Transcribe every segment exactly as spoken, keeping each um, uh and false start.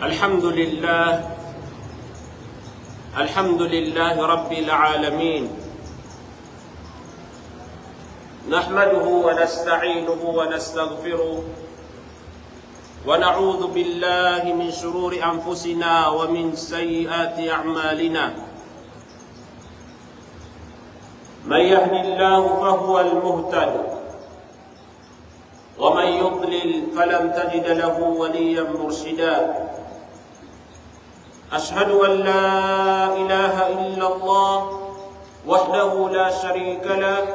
الحمد لله. الحمد لله رب العالمين. نحمده ونستعينه ونستغفره، ونعوذ بالله من شرور أنفسنا ومن سيئات أعمالنا. من يهد الله فهو المهتد، ومن يضلل فلن تجد له وليا مرشدا. أشهد أن لا إله إلا الله وحده لا شريك له،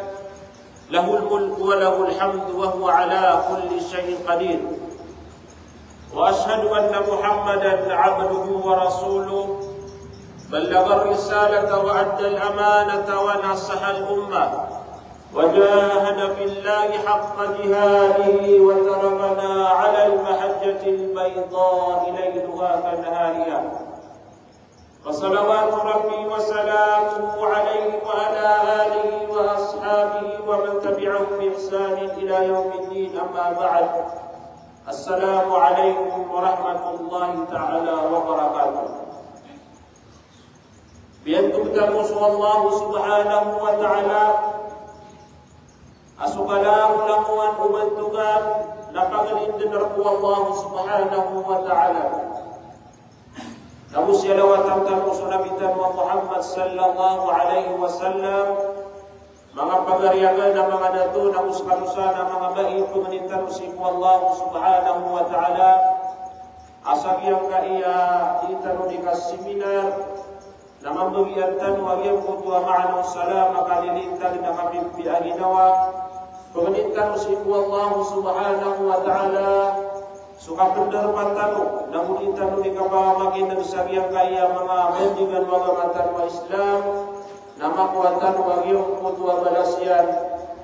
له الملك وله الحمد وهو على كل شيء قدير. وأشهد أن محمدا عبده ورسوله، بلغ الرسالة وأدى الأمانة ونصح الأمة، وجاهد في الله حق جهاده، وتركنا على المحجة البيضاء ليلها كنهارها. فصلوات ربي وسلامه عليه وعلى آله وأصحابه ومن تبعهم بإحسان إلى يوم الدين، أما بعد. السلام عليكم ورحمة الله تعالى وبركاته. Biyantog tano so Allah subhanahu wa ta'ala, a so kala o langowan o bantogan na pangnin dn rk o Allah subhanahu wa ta'ala. Nago siyalawatan tano so Nabi tano a Muhammad sallallahu alaihi wasallam, manga pagari akn a manga dato, nago skano san a manga bai, pangnin tano sii ko Allah subhanahu wa ta'ala, a sa giyangkaya di tano di kasiminar, na mambagian tano a giyangkoto a maana o salam a kalilintag na kapipiya a ginawa. Pangnin tano sii ko Allah subhanahu wa ta'ala so kapndarpa tano, nago di tano di kapamakineg sa giyangkaya manga bandingan o agama tano a Islam, na makowa tano a giyangkoto a balas iyan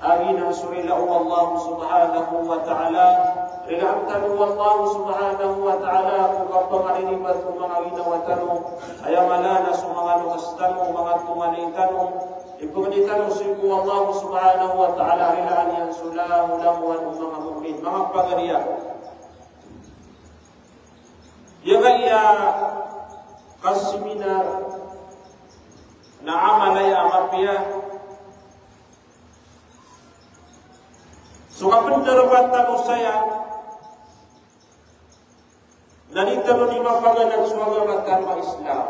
a giyanan so rila o Allah subhanahu wa ta'ala. Rilaan tano o Allah subhanahu wa ta'ala ko kapangariribat o manga ginawa tano, aya mala na so manga loks tano, manga tonganay tano, ipangni tano sii ko Allah subhanahu wa ta'ala, rilaan iyan so langolangowan o manga mu'min, manga pagari akn. Giyangkaya kasiminar na amal aya a mapiya. So kapndarpa tano saya na di tano di mapaganad so agama tano a Islam.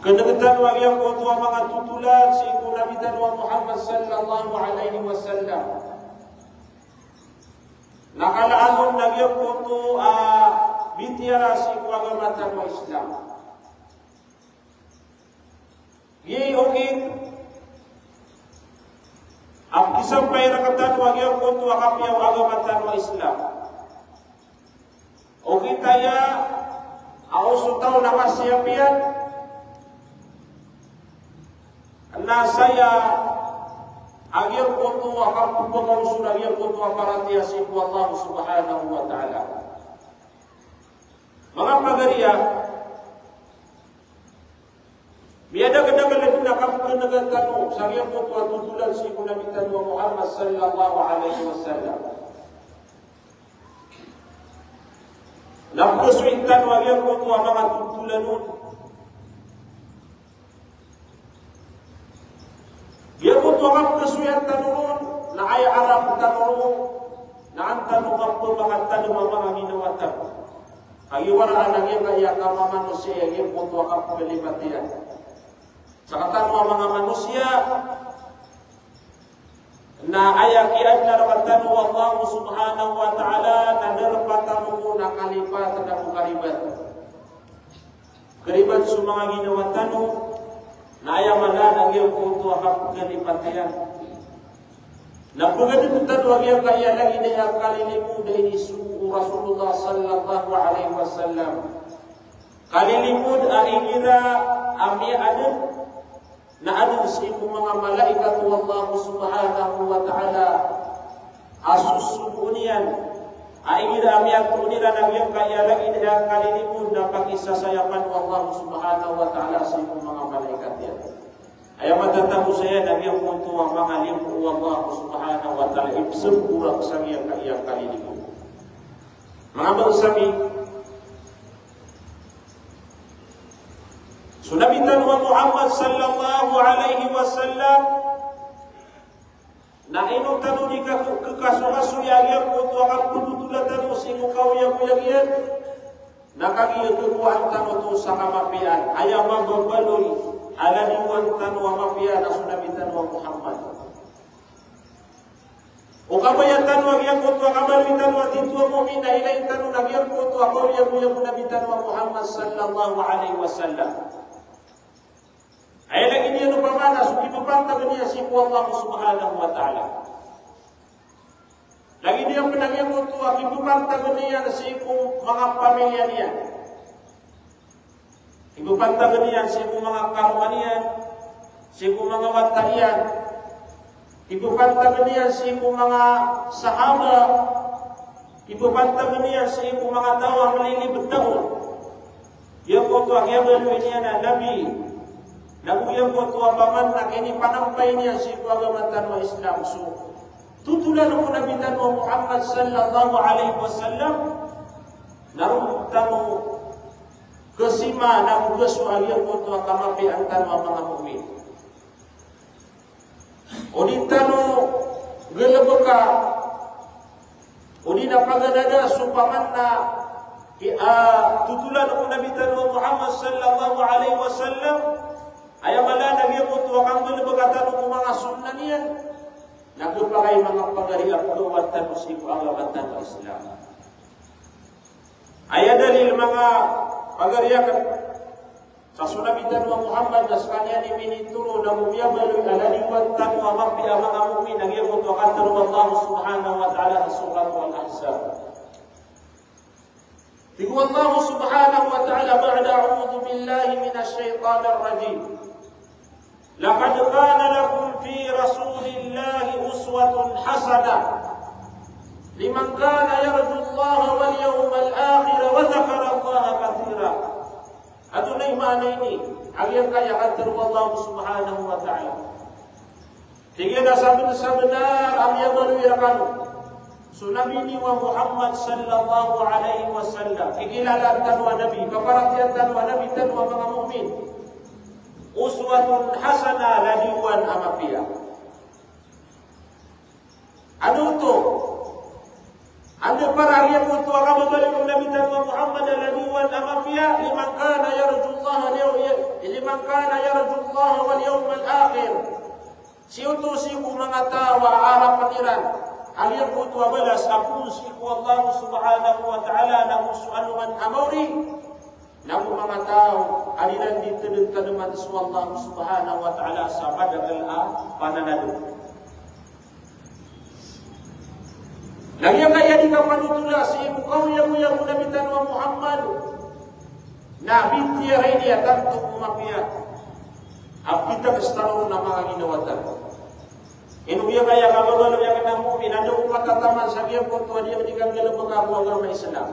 Kndg tano a giyangkoto a manga totolan sii ko Nabi tano a Muhammad sallallahu alaihi wasallam. Na kalaan on a giyangkoto a bitiyara sii ko agama tano a Islam. Gii okit a pkisampay rktano a giyangkoto a kapiya o agama tano a Islam. Okit aya a o so taw na masiyapiyan na saya a giyangkoto a kapphangawso na giyangkoto a paratiyaya sii ko Allah subhanahu wa ta'ala. Manga pagari akn, miyadakdakl dn a kapkhan'g tano sa giyangkoto a totolan sii ko Nabi tano a Muhammad sallallahu alaihi wasallam. Na pkhasoy tano a giyangkoto a manga totolan on. Giyangkoto a kapkhasoyan tano ron na aya arap tano ron na an tano kapmangatanom a manga ginawa tano. Kagiya waraan a giyangkaya kamamanosiya giyangkoto a kapkhalipatiyan. Sktano a manga manosiya na aya kiyaadna rktano o Allah subhanahu wa ta'ala na darpa tano ko na kalipat na ko karibat. Karibat so manga ginawa tano, na aya mala na giyangkoto a kapkhalipatiyan. Na pagadi tano a giyangkaya lagid a kalilimod a inisogo o Rasulullah sallallahu alaihi wasallam. Kalilimod a igira a miyaadn na adn sii ko manga malaikat o Allah subhanahu wa ta'ala a sosogoon iyan a igira a miyatoon iran a giyangkaya lagid a kalilimod na pakisasayapan o Allah subhanahu wa ta'ala sii ko manga malaikat iyan. Aya matatago saya na giyangkoto a manga limo o Allah subhanahu wa ta'ala i pzamborak sa giyangkaya kalilimod. Manga bangsa mi, so Nabi tano a Muhammad sallallahu alaihi wasallam, na ino tano di ka-, kekasokasoya a giyangkoto a kapembetolan tano sii ko kaoyagoyag iyan, na kagiya kekowaan tano oto sa kamapiyaan, aya mababaloy a ladiwan tano a mapiya na so Nabi tano a Muhammad. O kabaya tano a giyangkoto a kabaloy tano a titho a mu'min na ilay tano na giyangkoto a kaoyagoyag o Nabi tano a Muhammad sallallahu alaihi wasallam. Aya lagid iyan opama na so kipepantag iyan sii ko Allah subhanahu wa ta'ala. Lagid iyan pen a giyangkoto a kipepantag iyan sii ko manga pamilya niyan. Kipepantag iyan sii ko manga karoma niyan, sii ko manga wata iyan. Kipepantag iyan sii ko manga sahaba. Kipepantag iyan sii ko manga taw a malilibet on. Giyangkoto a kiyabaloy niyan a Nabi, nago giyangkoto a paman na kinipanampay niyan sii ko agama tano a Islam. So totolan o Nabi tano a Muhammad sallallahu alaihi wasallam, na ron tano kesima nago kesowa a giyangkoto a kamapiyaan tano a manga mu'min. O di tano galebeka, o di na paganada so paman na i-, a, totolan o Nabi tano a Muhammad sallallahu alaihi wasallam, aya mala na giyangkoto a kanggalebeka tano ko manga sunnah niyan, na kepakay manga pagari a pegawad tano sii ko agama tano a Islam. Aya dalil manga pagari aken, sa so Nabi tano a Muhammad na sekaniyan i minitoro na miyabaloy a ladiwan tano a mapiya a manga mu'min a giyangkoto a katharo o Allah subhanahu wa ta'ala sa Surat Al-Ahzab. Tig o Allah subhanahu wa ta'ala ba'da a'udhu billahi minash shaytanir rajim. لقد كان لكم في رسول الله أسوة حسنة لمن كان يرجو الله واليوم الآخر وذكر الله كثيرا. Antonaa i maana ini? Aya giyangkaya katharo o Allah subhanahu wa ta'ala. Tig iyan a saben-sabenar a miyabaloy rekano so Nabi niyo a Muhammad sallallahu alaihi wasallam. Kikilalaan tano a Nabi, paparatiyayaan tano a Nabi tano a manga mu'min. Uswatun hasanah, ladiwan a mapiya. Ano oto? Anda para giyangkoto a kababaloy o Nabi tano a Muhammad a ladiwan a mapiya, liman kana yarjullaha, liman kana yarjullaha wal yawmal akhir. Sii oto sii ko manga taw a arapen iran a giyangkoto a balas a poon sii ko Allah subhanahu wa ta'ala, na go so alongan a maori, na go manga taw a di iran di tademtademan so Allah subhanahu wa ta'ala sa madakel a pananadem. Na giyangkaya di kapanotola sii ko kaoyagoyag o Nabi tano a Muhammad, na bitiyarai niyan tanto ko mapiya a pitagis tano ron a manga ginawa tano. Ino giyangkaya kababaloy aken a mu'min, anda ko matataman sa giyangkoto a di aken di kanggalebeka ko agama Islam.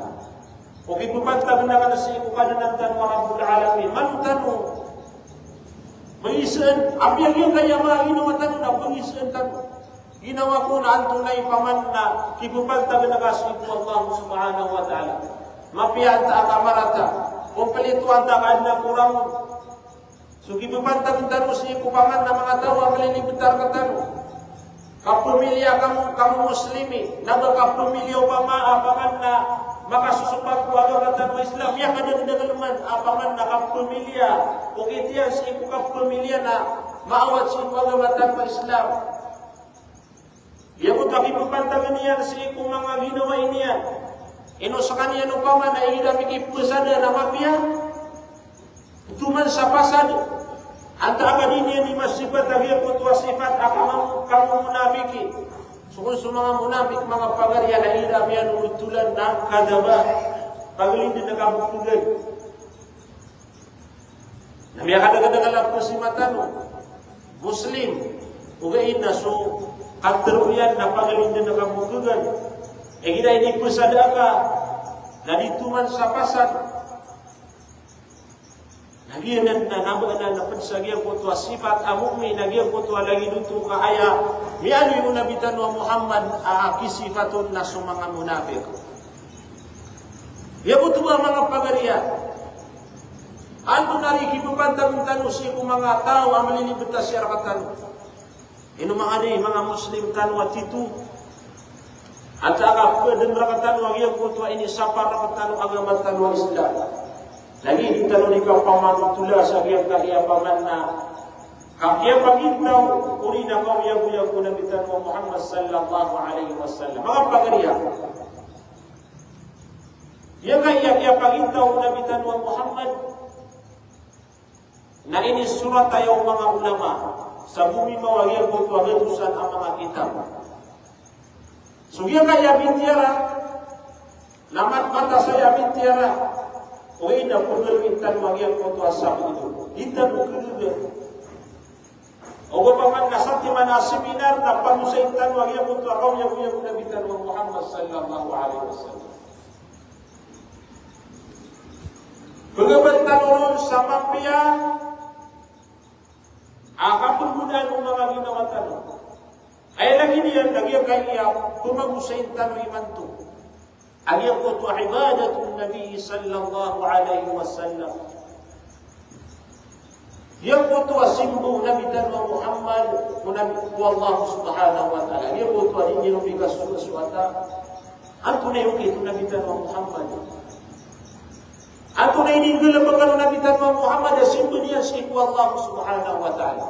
O kipepantag aken sii ko Kadnan tano a Rabbul Alamin. Mano tano pengiseen, apiya giyangkaya manga ginawa tano na pengiseen tano. Ginawa ko na antonaa i paman na kipepantag aken sii ko Allah subhanahu wa ta'ala. Mapiya antaa ka marata, kompleto antaa ka aden a korang on. So kipepantag tano sii ko paman na manga taw a malilibet a rektano. Kapemiliya kamo, kamo Muslimi, na ba kapemiliya opama a paman na makasosopak ko agama tano a Islam, miyakadagdagel man a paman na kapemiliya, o kitiyan sii ko kapemiliya na maawat sii ko agama tano a Islam. Giyangkoto a kipepantag iyan sii ko manga ginawa niyan. Ino sekaniyan opama na igira mikipesada na mapiya, toman sa pasad, antaa ka di niyan di masipat a giyangkoto a sipat a kama-, kamomunafiki. So kon so manga munafik, manga pagari, na igira miyanonotolan na kadaba, pagelinden a kabokegan. Na miyakadagdagal a pesimat tano Muslim, ogaid na so katharo iyan na pagelinden a kabokegan. Igira inipesada ka na di toman sa pasad. Na giyanan na, na ba na, na ped sa giyangkoto a sipat a mu'min, na giyangkoto a lagid oto ka aya miyaaloy o Nabi tano a Muhammad a kisifat on na so manga munafik. Giyoto a manga pagariya. Antonaa i kipapantag tano sii ko manga taw a malilibet a siya rktano? Ino manga di, manga Muslim tano a tito. Antaa ka pd rktano a giyoto a inisapar rktano a agama tano a Islam. Lagid tano di kapamanotola sa giyangkaya paman na kakiyapagintaw, odi na kaoyagoyag o Nabi tano a Muhammad sallallahu alaihi wasallam. Manga pagariya. Giyangkaya kiyapagintaw o Nabi tano a Muhammad na inisorat aya o manga ulama sa bomimaw a giyoto a gatosan a manga kitab. So giyangkaya bitiyara, na mat-, mataan saya bitiyara, o ino pagaloy tano a giyoto a sabot iyan. Di tano kagaga. Ogaid paman na satiman a seminar na pagosay tano a giyoto a kaoyagoyag o Nabi tano a Muhammad sallallahu alaihi wasallam. Pagabaloy tano ron sa mapiya a kapnggonaan o manga ginawa tano. Aya lagid iyan na giyangkaya pmagosay tano imanto a giyoto a ibadatun Nabi sallallahu alaihi wasallam. Giyoto a simba o Nabi tano a Muhammad ko Nabi, ko Allah subhanahu wa ta'ala. Giyoto a di niyan pikasoasoata. Antonaa i okit o Nabi tano a Muhammad? Antonaa i nggalbkn o Nabi tano a Muhammad a simba niyan sii ko Allah subhanahu wa ta'ala?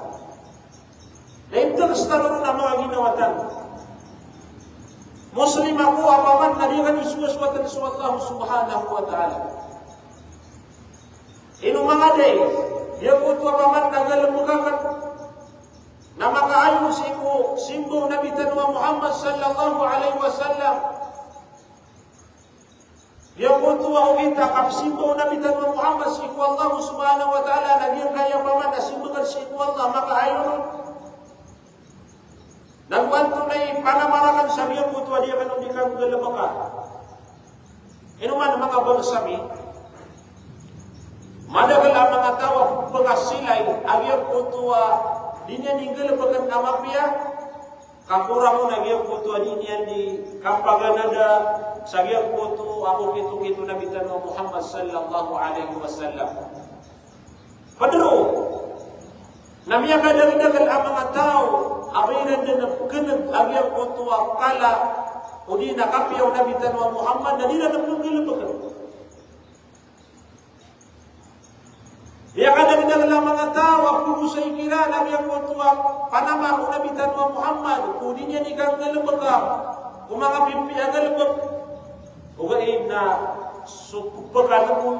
Na iptag sa tano ron a manga ginawa tano. Muslim ako, a paman na di ka nisoasoatan so Allah subhanahu wa ta'ala. Ino manga di, giyoto a paman na galbk akn na makaayon sii ko simba o Nabi tano a Muhammad sallallahu alaihi wasallam. Giyoto a okit a kapsimba o Nabi tano a Muhammad sii ko Allah subhanahu wa ta'ala, na giyangkaya paman a simba akn sii ko Allah, makaayon on. Na go antonaa i panamar akn sa giyoto a di akn on di kanggalbka? Ino man manga bangsa mi, madakl a manga taw a pkasilay a giyoto a di niyan di nggalbkn a mapiya, ka korang on a giyoto a di niyan di kapaganada sa giyoto a okit-okit o Nabi tano a Muhammad sallallahu alaihi wasallam. Pd roo na miyakadakdakl a manga taw a ba iran dn pkhan'g a giyoto a kala odi na kapiya o Nabi tano a Muhammad na di iran pnggalbkn. Miyakadakdakl a manga taw a pagosay kiran a giyoto a panamar o Nabi tano a Muhammad ko di niyan di kanggalbka ko manga pipiya a galbk. Ogaid na so pkhan'g on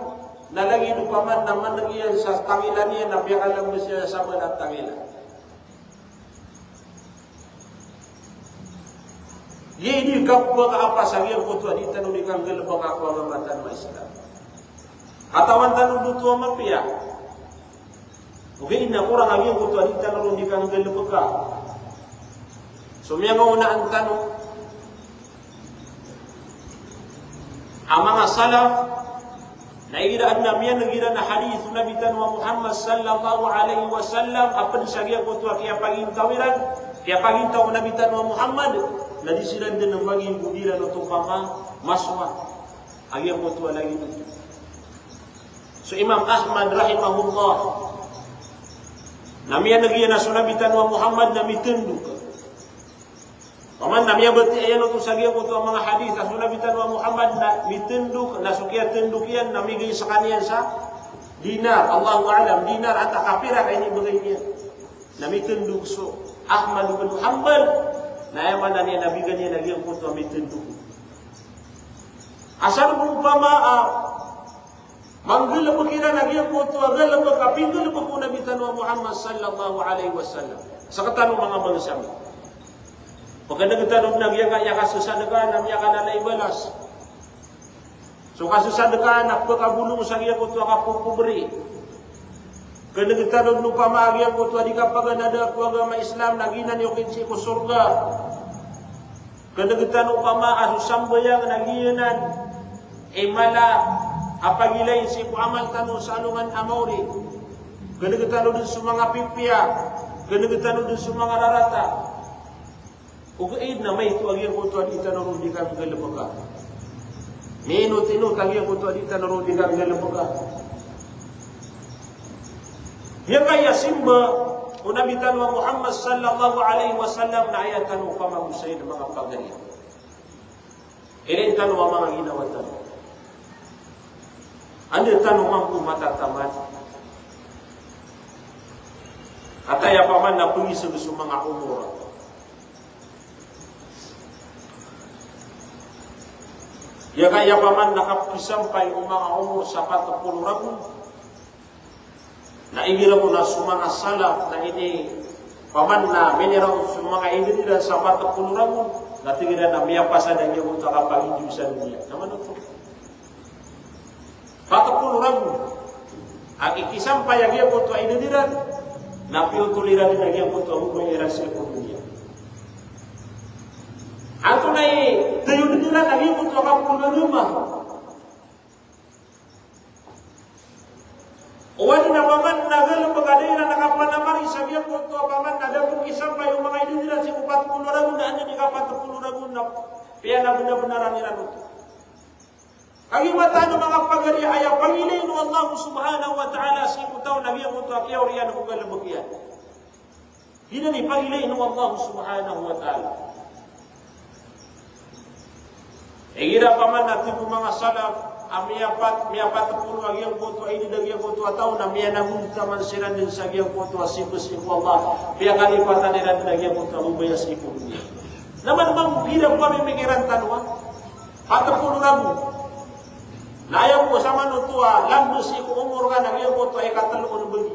na lagid o paman na man'g iyan sa tangila niyan na piyakalmbs iyan sa bala a tangila. Giya i di kapakaapa sa giyoto a di tano di kanggalbka ko agama tano a Islam. Katawan tano oto a mapiya. Ogaid na korang a giyoto a di tano ron di kanggalbka. So miyangaonaan tano a manga salaf, na igira adn a miyan'g iran a hadith o Nabi tano a Muhammad sallallahu alaihi wasallam, a pd sa giyoto a kiyapagintaw iran, kiyapagintaw o Nabi tano a Muhammad, na di siran dn magimbo diran oto pama masowa a giyoto a lagid oto. So Imam Ahmad rahimahullah, na miyan'g iyan a so Nabi tano a Muhammad na mitndok. Paman na miyabatiya iyan oto sa giyoto a manga hadith a so Nabi tano a Muhammad na mitndok, na so kiyatndok iyan na migay skaniyan sa dinar, Allahu a'lam, dinar antaa ka pira ka inibgay niyan. Na mitndok so Ahmad bin Hanbal, na aya maana niyan na bigan iyan a giyoto a mitndok. Asar bo opama a manggalbk iran a giyoto a galbk a pinggalbk o Nabi tano a Muhammad sallallahu alaihi wasallam. Sktano manga bangsa mi, pkhan'g tano na giyangkaya kasasadka na miyakalala i balas. So kasasadka na pkabolong sa giyoto a kapopobri. Khan'g tano opama a giyoto a di kapaganada ko agama Islam na giyanan i okit sii ko sorga. Khan'g tano opama a so sambayang na giyanan i mala a pagilay sii ko amal tano sa alongan a maori. Khan'g tano dn so manga pipiya. Khan'g tano dn so manga rarata. Ogaid na maito a giyoto a di tano ron di kanggalbka. Minotinot a giyangkoto a di tano ron di nggalbka. Giyangkaya simba o Nabi tano a Muhammad sallallahu alaihi wasallam na aya tano pamagosayn a manga pagari. Iran tano a manga ginawa tano. Anda tano mambo matatamad? Ata aya paman na pngisg so manga omor. Aya kaya paman na kapkisampay o manga omor sa pat polo ragon. Na igira ko na so manga salaf na ini paman na miniraw so manga idad iran sa pat polo ragon, na tig iran na miyapasad a giyangkoto a kapagindiyo sa doniya. Na mano oto? Pat polo ragon. A ikisampay a giyangkoto a idad iran, na piyotol iran a giyangkoto a babay iran sii ko doniya. Antonaa i tayod iran a giyangkoto a kapagagama? Oway na paman na galbk a da iran a kapanamari sa giyangkoto a paman na da pn kisampay o manga idad iran sii ko pat polo ragon na anda i kapat polo ragon na piyanabnabnaran iran oto. Kagiya mataan o manga pagari a aya pangilayn o Allah subhanahu wa ta'ala sii ko taw na giyangkoto a kiyaoriyan ko galbk iyan. Giyanan i pangilayn o Allah subhanahu wa ta'ala. Igira paman na tig o manga salaf a miyapat, miyapat polo a giyangkoto a idad a giyangkoto a taw na miyanagontaman siran dn sa giyangkoto a simba sii ko Allah. Piyakalipatan iran dn a giyangkoto a babay a sii ko doniya. Na man mambo igira pamimikiran tano a pat polo ragon. Na aya bo sa mano oto a lamba sii ko omor ka na giyangkoto a ikatlo on bagi.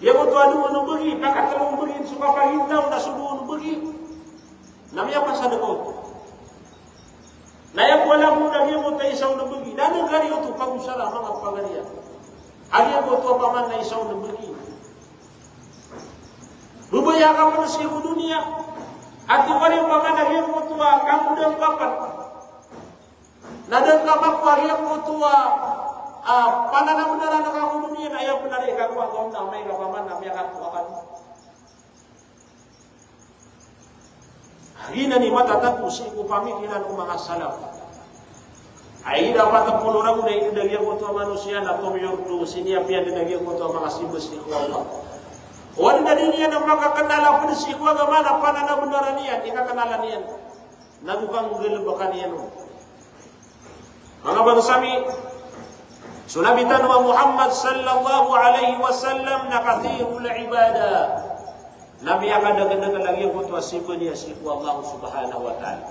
Giyangkoto a dowa on bagi, pakatlo on bagi, so kapagintaw na so dowa on bagi. Na miyapasad ka oto. Na aya bo a lamba na giyangkoto a isa on bagi. Na anda kari oto pagosara a manga pagari a giyangkoto a paman na isa on bagi. Babaya ka pn sii ko doniya. Ati kari paman a giyangkoto a kagodan ka pn. Na da ngka makowa giyangkoto a, a, pananabenaran ka ko doniya na aya pn a di ka kowa ka on na amay ka paman na miyakatoa ka. Giyanan i matatago sii ko pamikiran o manga salaf. Ay, igira pat polo ragon na idad a giyangkoto a manosiya na tomiyordo sii niyan piyandan a giyangkoto a manga simba sii ko Allah. Oway na di niyan makaknal a pd sii ko agama na pananabenaran iyan, di kaknalan iyan. Na go kanggalbkan iyan on. Manga bangsa mi, so Nabi tano a Muhammad sallallahu alaihi wasallam na kathirul ibadah. Na miyakadakdakl a giyangkoto a simba niyan sii ko Allah subhanahu wa ta'ala.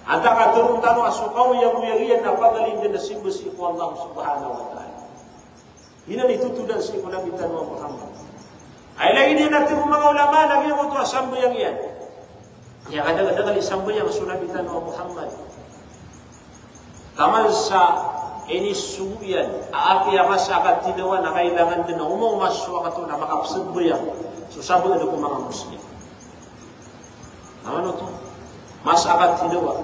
Antaa ka tharoon tano a so kaoyagoyag iyan na pagalingd a simba sii ko Allah subhanahu wa ta'ala. Giyanan i totodan sii ko Nabi tano a Muhammad. Ay lagid iyan a tig o manga ulama na giyangkoto a sambayang iyan. Aya kadakdakl i sambayang so Nabi tano a Muhammad. Taman sa inisogo iyan a apiya masa a katindawa na kailangan dn a omaoma so wakto na makapsambayang so sabaad ko manga Muslim. Na mano oto? Masa a katindawa.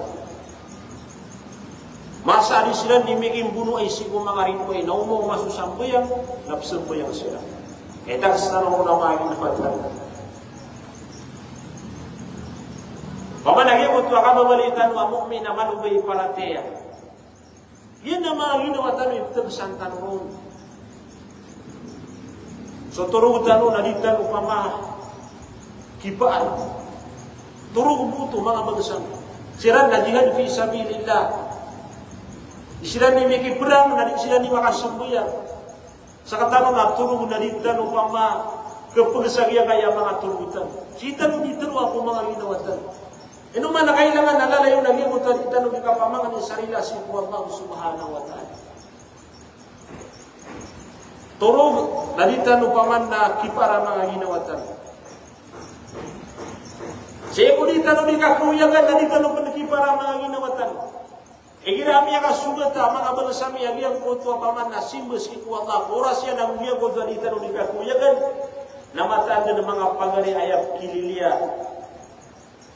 Masa a di siran di mikimbonoay sii ko manga ridoay na omaoma so sambayang, na psambayang siran. Kay tagsana o manga ginawatan. Paman a giyangkoto a kababaloy tano a mu'min a malobay paratiyaya. Giyanan a manga ginawa tano i ptagsan tano ron. So torog tano na di tano pama kipaar. Torog bo oto manga bangsa. Siran na jihad fi sabilillah. Di siran di mikiprang na di siran di makasambayang. Sktano na torog na di tano pama kpgsagiyangkaya manga torog tano. Sii tano di tano a ko manga ginawa tano. Ino man a kailangan a lalayon a giyangkoto a di tano di kapamangni sa rila sii ko Allah subhanahu wa ta'ala. Torog na di tano paman na kipaar a manga ginawa tano. Sii ko di tano di kakaoyagan na di tano pn kipaar a manga ginawa tano. Igira a miyakasogat a manga bangsa mi a giyangkoto a paman na simba sii ko Allah, ko oras iyan a giyangkoto a di tano di kakaoyagan, na mataan dn a manga pagari a aya kililiya.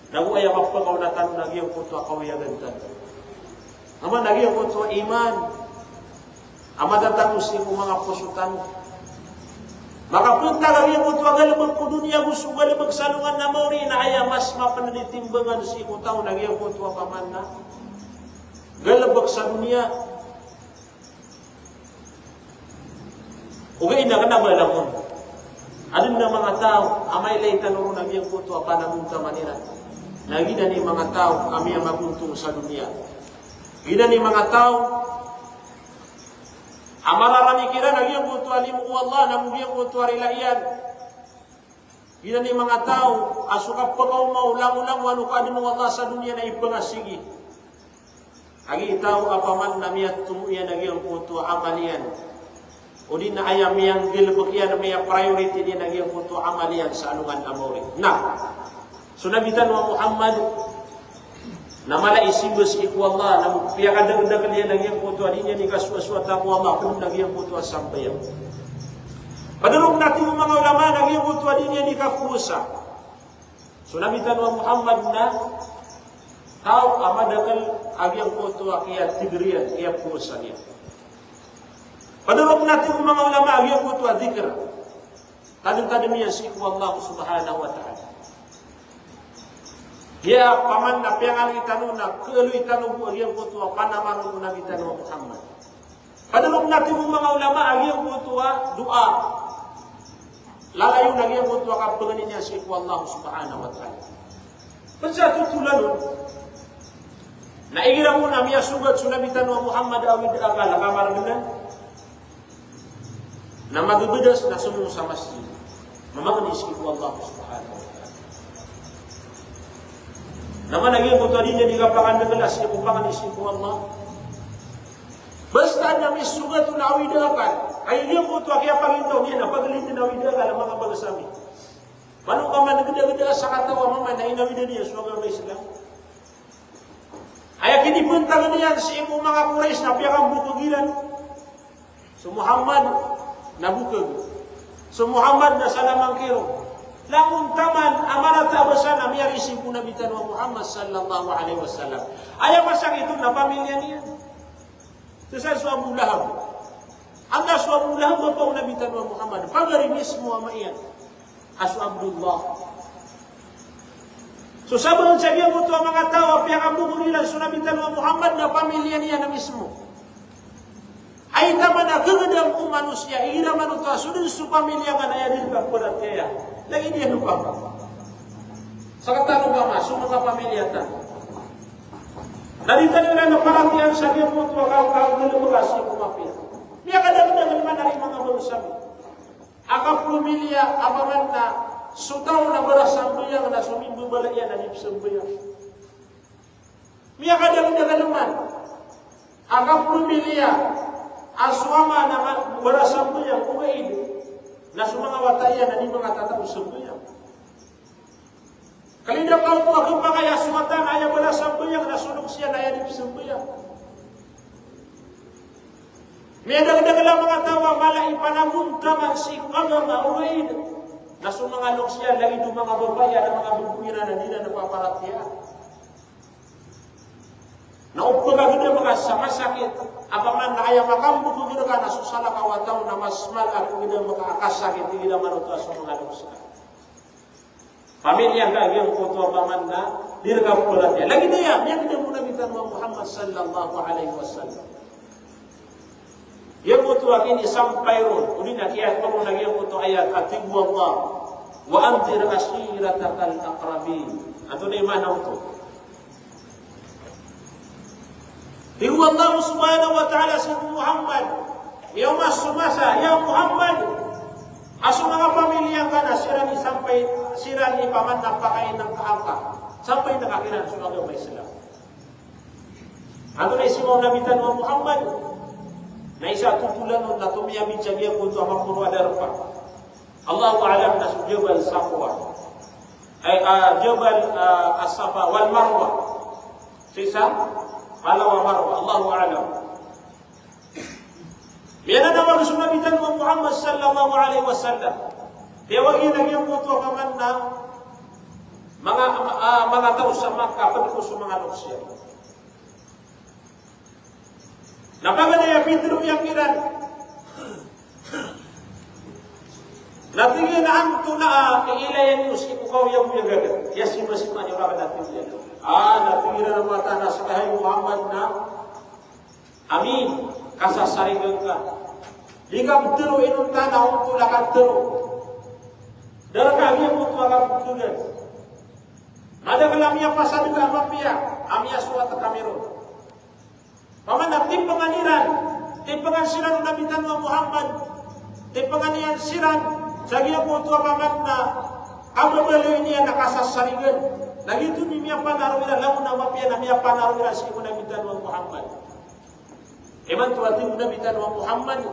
Na go aya mapakaona tano na giyangkoto a kaoyagan tano. Aman a giyangkoto a iman a matatago sii ko manga poso tano. Makapntag a giyangkoto a galbk ko doniya go so galbk sa alongan a maori na aya mas mapnd i timbangan sii ko taw na giyangkoto a paman na galbk sa doniya. Ogaid na kna ba langon. Adn a manga taw a mailay tano ron a giyangkoto a panagontaman iran na giyanan i manga taw a miyamagontong sa doniya. Giyanan i manga taw a mararani kiran a giyangkoto a limo o Allah na go giyangkoto a rila iyan. Giyanan i manga taw a so kapakaoma o langolangon o kaadn o Allah sa doniya na ipangasigi. A gii taw a paman na miyatomo iyan a giyangkoto a amal iyan, odi na aya miyanggalbk iyan, miya-priority niyan a giyangkoto a amal iyan sa alongan a maori. Na so Nabi tano a Muhammad na mala i simba sii ko Allah, na piyakadakdakl iyan a giyangkoto a di niyan ikasoasoata ko Allah, pd na giyangkoto a sambayang. Pd ron na tig o manga ulama na giyangkoto a di niyan ikapowasa. So Nabi tano a Muhammad na taw a madakl a giyangkoto a kiyatigr iyan, kiyapowasa niyan. Pd ron na tig o manga ulama a giyangkoto a dhikr. Tadmtadm iyan sii ko Allah subhanahu wa ta'ala. Giya paman na piyangaloy tano na kaaloy tano bo a giyangkoto a panamano o Nabi tano a Muhammad. Pd ron na tig o manga ulama a giyangkoto a doa. Lalayon a giyangkoto a kapangni niyan sii ko Allah subhanahu wa ta'ala. Pd sa totolan on na igira on a miyasogat so Nabi tano a Muhammad a awid a akal a kamargnan. Na magbabdas na somong sa masjid. Mamangni sii ko Allah subhanahu wa ta'ala. Na mana giyangkoto a di niyan di kapakandakl a sii ko pangni sii ko Allah. Basta na misogat on a awid a akal. Aya giyangkoto a kiyapagintaw niyan na paglid na awid a akal a manga bangsa mi. Mano ka man gdagda a sakataw a mama na inawidan iyan so agama Islam. Aya kinibantang iyan sii ko manga Quraysh na piyakambokg iran. So Muhammad na bokg. So Muhammad na salamangkiro. Langon taman a marata a basa na miyari sii ko Nabi tano a Muhammad sallallahu alaihi wasallam. Aya masakit on na pamilya niyan. Sii sa so Abu Lahab. Anda so Abu Lahab a papa o Nabi tano a Muhammad? Pagari mismo a ama iyan a so Abdullah. So sabap sa giyangkoto a manga taw a piyakambokg iran so Nabi tano a Muhammad na pamilya niyan a mismo. Aya taman a kagdam o manosiya, igira manoto a so dn so pamilya ngka na aya dn ka paratiyaya. Lagid iyan o papa. Sakatano ba ma so manga pamilya tano. Na di tano iran paratiyayaan sa giyangkoto a ka-, ka-, galbk a sii ko mapiya. Miyakadakdakl man a ri manga bangsa mi a kapamilya a paman na so taw na barasambayang na so mimbabala iyan na di psambayang. Miyakadakdakl man a kapamilya a so ama na ma-, barasambayang, ogaid na so manga wata iyan na di manga tataw sambayang. Kalidakaw ko a kepakay a so wata na aya barasambayang na so loks iyan na aya di psambayang. Miyadakdakl a manga taw a mala i panagontaman sii ko agama, ogaid na so manga loks iyan lagid o manga bapa iyan a manga babo iran a di iran paparatiyayaan. Na o pagagdam ka sa masakit a paman na aya makambokg rka na so salakaw a taw na mas mala a pagagdam ka a kasakit igira manoto a so manga loks ka. Pamilya ngka giyangkoto a paman na di rka paratiyayaan. Lagid iyan, giyangkoto a Nabi tano a Muhammad sallallahu alaihi wasallam. Giyangkoto a kinisampay ron, odi na kiyatoro na giyangkoto a ayat a tig o Allah, "Wa anzir ashiratakal aqrabin." Antonaa i maana oto? Tig o Allah subhanahu wa ta'ala sii ko Muhammad, miyaoma so masa, ya Muhammad, a so manga pamilya ngka na siran i sampay, siran i paman na pakainang ka angka. Sampay na ka kiran so agama Islam. Antonaa i siyowa o Nabi tano a Muhammad? Na isa a totolan on na tomiyabid sa giyangkoto a maporo a darpa. Allahu a'lam na so Jabal Safwa. Ay, ah, Jabal, ah, As-Safa wal Marwa. Sii sa Malaw a Marwa. Allahu a'lam. Miyananawag so Nabi tano a Muhammad sallallahu alaihi wasallam. Tiyawag iyan a giyangkoto a paman na manga, ah, manga taw sa Makkah, pd ko so manga loks iyan. Na paganay a pitharo iyan kiran. Na tig iyan a antonaa i ilaya niyo sii ko kaoyagoyag a da. Aya simasimbaa niyo rakhn, na tig iyan. Ah, na tig iran a mata na ska hay Muhammad na Ami kasasarigan ka. Di ka ptharo inonta na oto la ka tharo. Da rka giyangkoto a kapggan. Madakl a miyapasad ka a mapiya a miyasowat kami ron. Paman na tipangan iran, tipangan siran o Nabi tano a Muhammad, tipangan iyan siran sa giyangkoto a paman na kababaloy niyan a kasasarigan. Na giyoto i miyapanaro iran, langon a mapiya na miyapanaro iran sii ko Nabi tano a Muhammad. Imanto a tig o Nabi tano a Muhammad,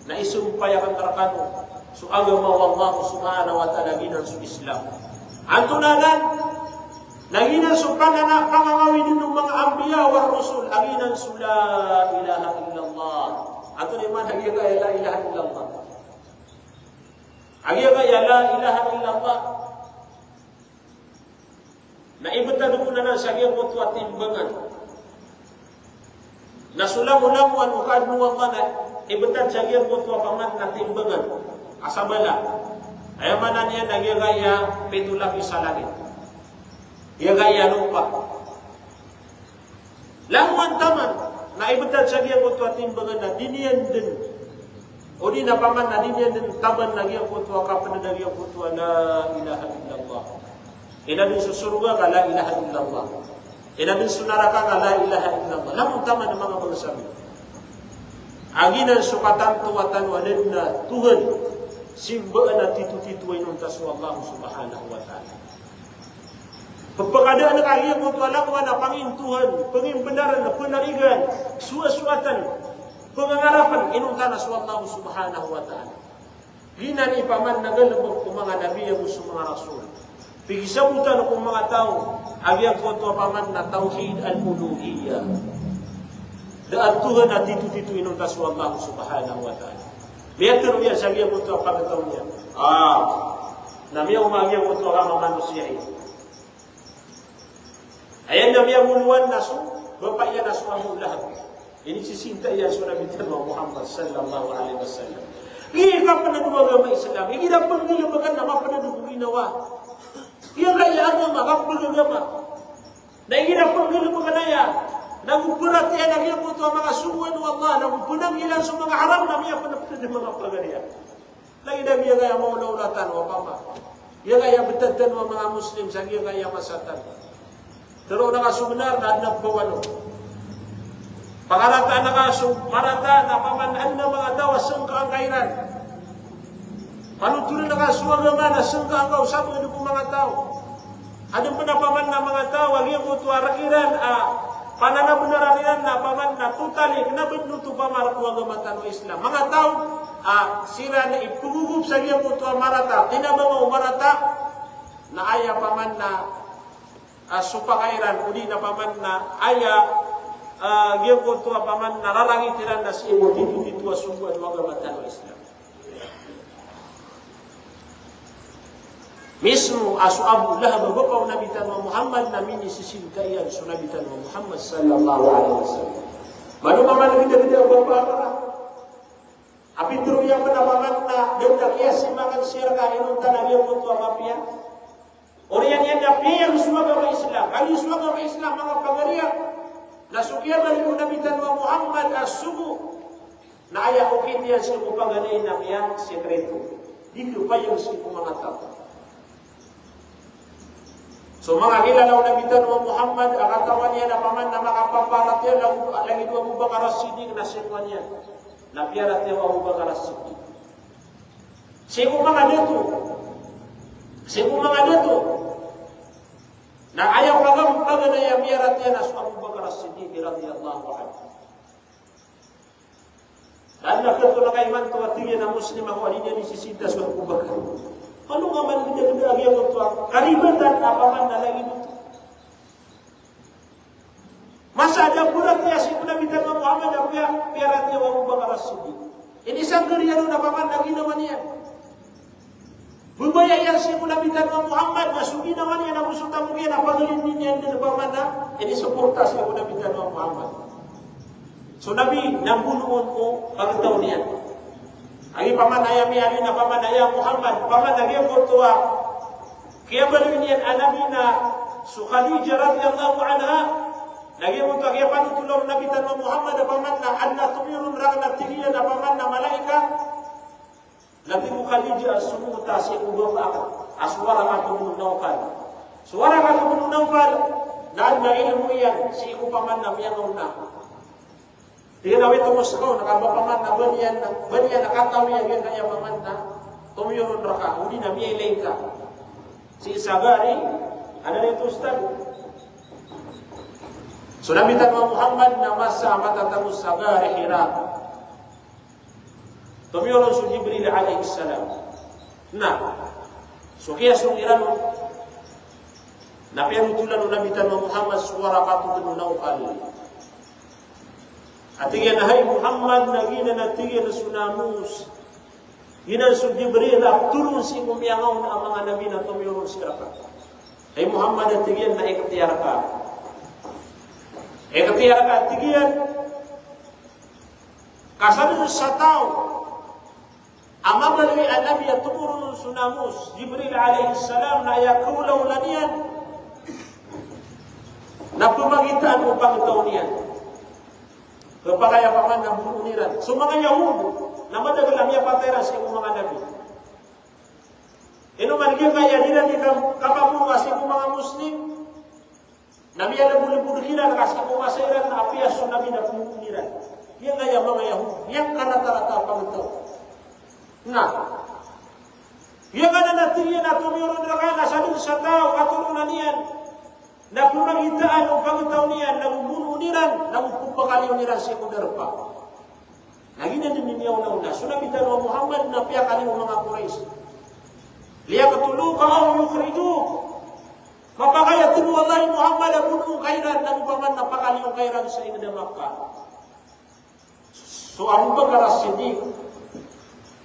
na isompay akn rkano so agama o Allah subhanahu wa ta'ala, giyanan so Islam. Antonaa nan? Na giyanan so panana, pangangawid o manga anbiya wa rusul, a giyanan so la ilaha illallah. Antonaa i maana giyangkaya la ilaha illallah? A giyangkaya la ilaha illallah na ibtad ko anan sa giyangkoto a timbangan. Na so langolangon o Kadnan o Allah na ibtad sa giyangkoto a paman na timbangan a sabala. Aya maana niyan na giyangkaya pito lapis a langit. Giyangkaya lopa. Langowan taman na ibtad sa giyangkoto a timbangan na di niyan dn, odi na paman na di niyan dn taman a giyangkoto a kapnd a giyangkoto a la ilaha illallah. Ina dn so sorga ka la ilaha illallah. Ina dn so naraka ka la ilaha illallah. Langon taman a manga bangsa mi. A giyanan so katanto a tano a da dn a Tuhan simbaan a titotito a inonta so Allah subhanahu wa ta'ala. Pphakadaan ka giyangkoto a langowan a pangintohan, pangimbnaran, panarigan, sowasowatan, pangangarapn, inonta na so Allah subhanahu wa ta'ala. Giyanan i paman na galbk ko manga nabi ago so manga rasul. Pikisabotan ko manga taw a giyangkoto a paman na tawhid al-uluhiyyah. Da a Tuhan a titotito inonta so Allah subhanahu wa ta'ala. Miyatharo iyan sa giyangkoto a pagtaw niyan. Ah, na miyaoma giyangkoto a manga manosiya. Aya na miyagolowan na so bapa iyan a so Abu Lahab. Inisisinta iyan so Nabi tano a Muhammad sallallahu alaihi wasallam. Ika pn a dowa agama Islam. Igira pnggalbkn na mapd ko ginawa. Giyangkaya agama, kapagagama. Na igira pnggalbkn aya na go paratiyayaan a giyangkoto a manga sogoan o Allah, na go pnanggilaan so manga haram na miyapd a manga pagariya. Lagid a giyangkaya maolaola tano a pama. Giyangkaya btad tano a manga Muslim sa giyangkaya masa tano. Tharoon ka so bnar na adn a pawalo. Pakarataan ka so marata na paman adn a manga taw a sangkaan ka iran. Panotoran ka so agama na sangkaan ka o sabad ko manga taw. Adn pn a paman na manga taw a giyangkoto a rk iran a pananabnaran iran na paman na totally kna ba dn oto pamar ko agama tano a Islam. Manga taw a siran i pagogop sa giyangkoto a marata, tinabang o marata, na aya paman na, ah, sopaka iran, odi na paman na aya, ah, giyangkoto a paman na rarangit iran na sii ko titotito a sogoan o agama tano a Islam. Mismo a so Abu Lahab a bapa o Nabi tano a Muhammad na minisisinta iyan so Nabi tano a Muhammad sallallahu alaihi wasallam. Mano mambo a gdagda a bapa a pitharo iyan pn a paman na da dn a kiyasimangan sii rka inonta na giyangkoto a mapiya. Oriyan iyan na piyayag so agama Islam. Kagiya so agama Islam, manga pagariya, na so kiyabaloy o Nabi tano a Muhammad a sogo na aya okit iyan sii ko paganay na miyasikreto. Di khapayag sii ko manga taw. So manga kilala o Nabi tano a Muhammad a katawan iyan a paman na makapaparatiyaya, lagid o Abu Bakar As-Siddiq na sii ko niyan. Na piyaratiyaya o Abu Bakar As-Siddiq. Sii ko manga dato. Sii ko manga dato. Na aya pagan, paganay a miyaratiyaya na so Abu Bakar As-Siddiq radhiyallahu anhu. Na adn a katoon a kaimanto a tig iyan a Muslim ako a di niyan isisinta so Abu Bakar. Kano ka man gdagda a giyangkoto a karibatan a paman na lagid oto. Masa a da a paratiyaya sii ko Nabi tano a Muhammad a piya, piyaratiyaya o Abu Bakar As-Siddiq. Inisanggar iyan on a paman na ginawa niyan. Babaya iyan sii ko Nabi tano a Muhammad na so ginawa niyan ago so tamok iyan a pagalindin iyan dn a paman na inisoporta sii ko Nabi tano a Muhammad. So Nabi na mbonoon o pagtaw niyan. Agi paman aya miyaaloy na paman aya Muhammad, paman a giyangkoto a kiyabaloy niyan a Nabi na so Khadijah radhiyallahu anha, Na giyoto a kiyapanothol o Nabi tano a Muhammad a paman na adn a tomiyoron rakn a tig iyan a paman na malaikat. Na tig o Khadija a somoot a sii ko bapa akn a so Waraqah bin Nawfal. So Waraqah bin Nawfal na adn a ilmo iyan sii ko paman na miyangaona. Tig iyan a wito mo ska on, ka ba paman na ba niyan, ba niyan katawi a giyangkaya paman na tomiyoron rka, odi na miyailay ka sii sa gari, adn a ito stad. So Nabi tano a Muhammad na masa a matatago sa Gari Hira. Tomiyoron so Jibril alayhis salam. Na so kiyasong iran on na piyanotolan o Nabi tano a Muhammad so Waraqah bin Nawfal. A tig iyan a hay Muhammad, na giyanan a tig iyan so namus. Giyanan so Jibril a ptharoon sii ko miyangaona a manga nabi na tomiyoron sii rka. Hay Muhammad, a tig iyan, na ikhtiyar ka. Ikhtiyar ka, a tig iyan, ka sadn sa taw a mabaloy a nabi a tomoron on so namus, Jibril alayhis salam, na aya kaolaola niyan na pmagitaan o pagtaw niyan. Khapakay a paman na bonoon iran so manga Yahud na madakl a miyapatay iran sii ko manga nabi. Ino man giyangkaya di iran di ka-, kapabonoa sii ko manga Muslim, na miyalbodlbod kiran ka sii ko masa iran na apiya so Nabi na pmonoon iran. Giyangkaya manga Yahud, giyangkaya rata-rata a pagtaw. Na giyangkanan a tig iyan a tomiyoron rka na sadn sa taw a toronan iyan na pmagitaan o pagtaw niyan, na bonoon iran, na pphakaliyon iran sii ko darpa. Na giyanan dn i miyaona-ona so Nabi tano a Muhammad na piyakaliyo o manga Quraysh. Liyaqtuluka aw yukhrijuk. Mapakay a tig o Allah, hay Muhammad, a bonoon ka iran, na go paman na pakaliyon ka iran sa ingd a Makkah. So Abu Bakar As-Siddiq,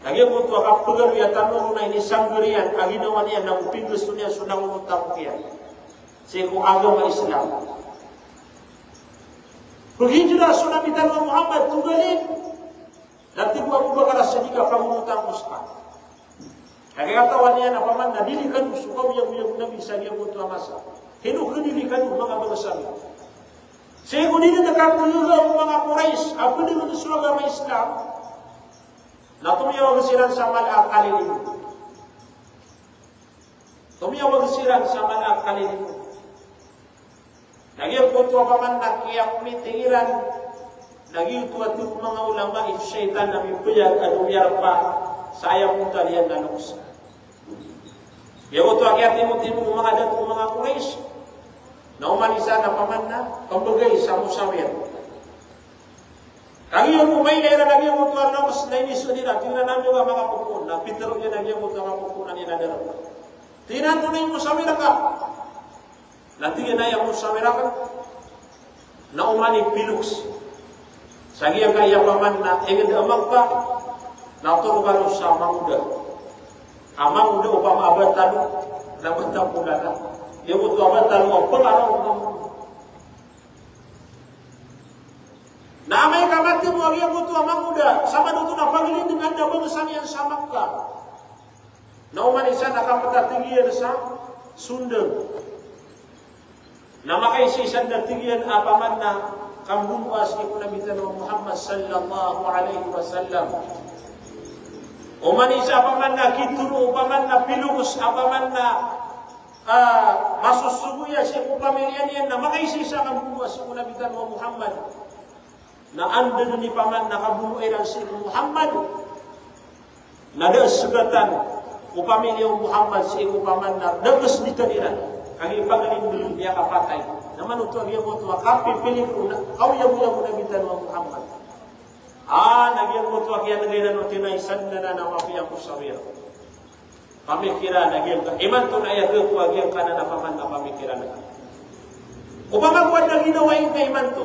na giyoto a kapagaloya tano ron na inisanggr iyan a ginawa niyan na go pinggasto niyan so langon o tamok iyan sii ko agama Islam. Paghijra so Nabi tano a Muhammad, togalin. Na tig o Abu Bakar As-Siddiq a pagonotan ko ska. Kagiya katawan iyan a paman na dii kano so kaoyagoyag o Nabi sa giyoto a masa. Ino ka dii kano manga bangsa mi. Sii ko dii dn kapagaga o manga Quraysh a pd dn so agama Islam, na tomiyawag siran sa mala a kalilimo. Tomiyawag siran sa mala a kalilimo. Na giyoto a paman na kiyakomiting iran, na giyoto a tig o manga ulama i shaytan na mipayag a domiyarpa sa aya poon iyan na loks. Giyoto a kiyatimotimo o manga dato o manga Quraysh, na oman i san a paman na pmbgay sa musawir. Kagiya bo mailay iran a giyoto a loks na inisold iran, tig iran a anda a manga popoon, na pitharo iyan a giyoto a manga popoon a niyan a darpa. Tig iran, antonaa i musawir ka? Na tig iyan a aya musawir akn na oman i piloks sa giyangkaya paman na ingd a Makkah, na toro kano sa mangoda. A mangoda opama a batalo, na batalo na. Giyoto a batalo a pangaraw o mangoda. Na amay ka matimo a giyoto a mangoda, sa manoto na paglindngan da bangsa niyan sa Makkah. Na oman i san a kapta, tig iyan, sa sondang. Na makaisaisa da, tig iyan, a paman na kambonoa sii ko Nabi tano a Muhammad sallallahu alaihi wasallam. Oman i isa a paman na kitharo o paman na piloks a paman na, ah, masosogo iyan sii ko pamilya niyan, na makaisaisa a kambonoa sii ko Nabi tano a Muhammad. Na anda dn i paman na kabonoa iran sii ko Muhammad, na da a sgatan o pamilya o Muhammad sii ko paman na da a kasditan iran. Kagiya paglindngan iyan a kapatay. Na manoto a giyoto a kapipilik o na, kaoyagoyag o Nabi tano a Muhammad. Ah, na giyoto a kiyanegay na no tinaisan na na mapiya ko sawir. Pamikiran a giyangka-, imanto na aya khapakay a giyangkanan a paman na pamikiran. Opama ko adn a ginawa ingka imanto.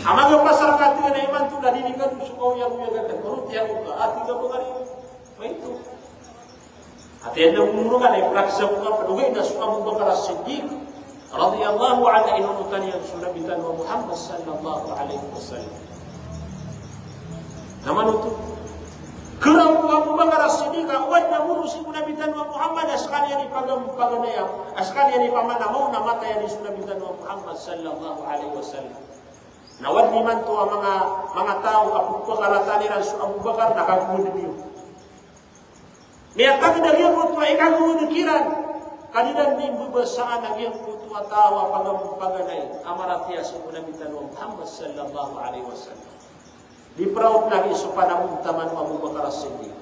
Amay ka pasar ka, tig iyan a imanto na dii kano so kaoyagoyag a, tig iyan, orotiya ko ka, a tig iyan a pagari. Maito. Ati anda umur ka na ipraksa ko ka, pd ogaid na so Abu Bakar As-Siddiq radiyallahu anhu, inonotan iyan so Nabi tano a Muhammad sallallahu alaihi wasallam. Na manoto. Kna Abu Bakar As-Siddiq, a oway na moro sii ko Nabi tano a Muhammad a skaniyan i pagam-, paganay a, a skaniyan i pamanaw na matay a di so Nabi tano a Muhammad sallallahu alaihi wasallam. Na oway imanto a manga, manga taw a pagpakarataan iran so Abu Bakar na kagowad iyan. Miyatagad a giyangkoto a ikagowad kiran, ka di iran dii mbabasaan a giyangkoto a taw a pagam-, paganay a maratiya sii ko Nabi tano a Muhammad sallallahu alaihi wasallam. Di praw lagi so panamon taman o Abu Bakar As-Siddiq.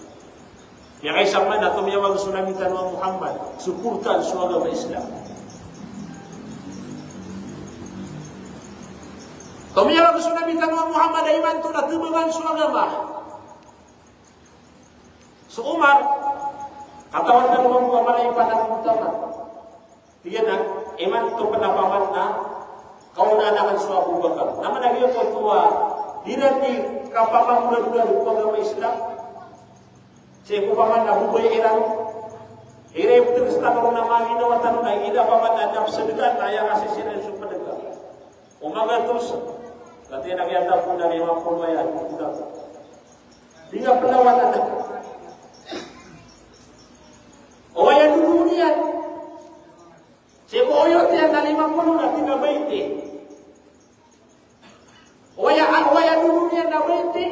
Miyakaisa pman a tomiyawag so Nabi tano a Muhammad, suportaan so agama Islam. Tomiyawag so Nabi tano a Muhammad a imanto na tebangan so agama. So Umar, katawan tano mambo a mala i panamon taman. Tig iyan a, imanto pn a paman na kaonaan akn so Abu Bakar. Na mana giyangkoto a di iran dii kapamamolamola ko agama Islam. Sii ko paman na babaya iran. Iran i ptgs tano ron a manga ginawa tano na igira paman na adn a psdkaan na aya kasisiran so pdga. O magatos. Kati na kiyatapon na lima polo aya. Di nga plawanan. O aya dodoon iyan. Sii ko oyot iyan na lima polo na tig a bainti. O aya, o aya dodoon iyan na bainti.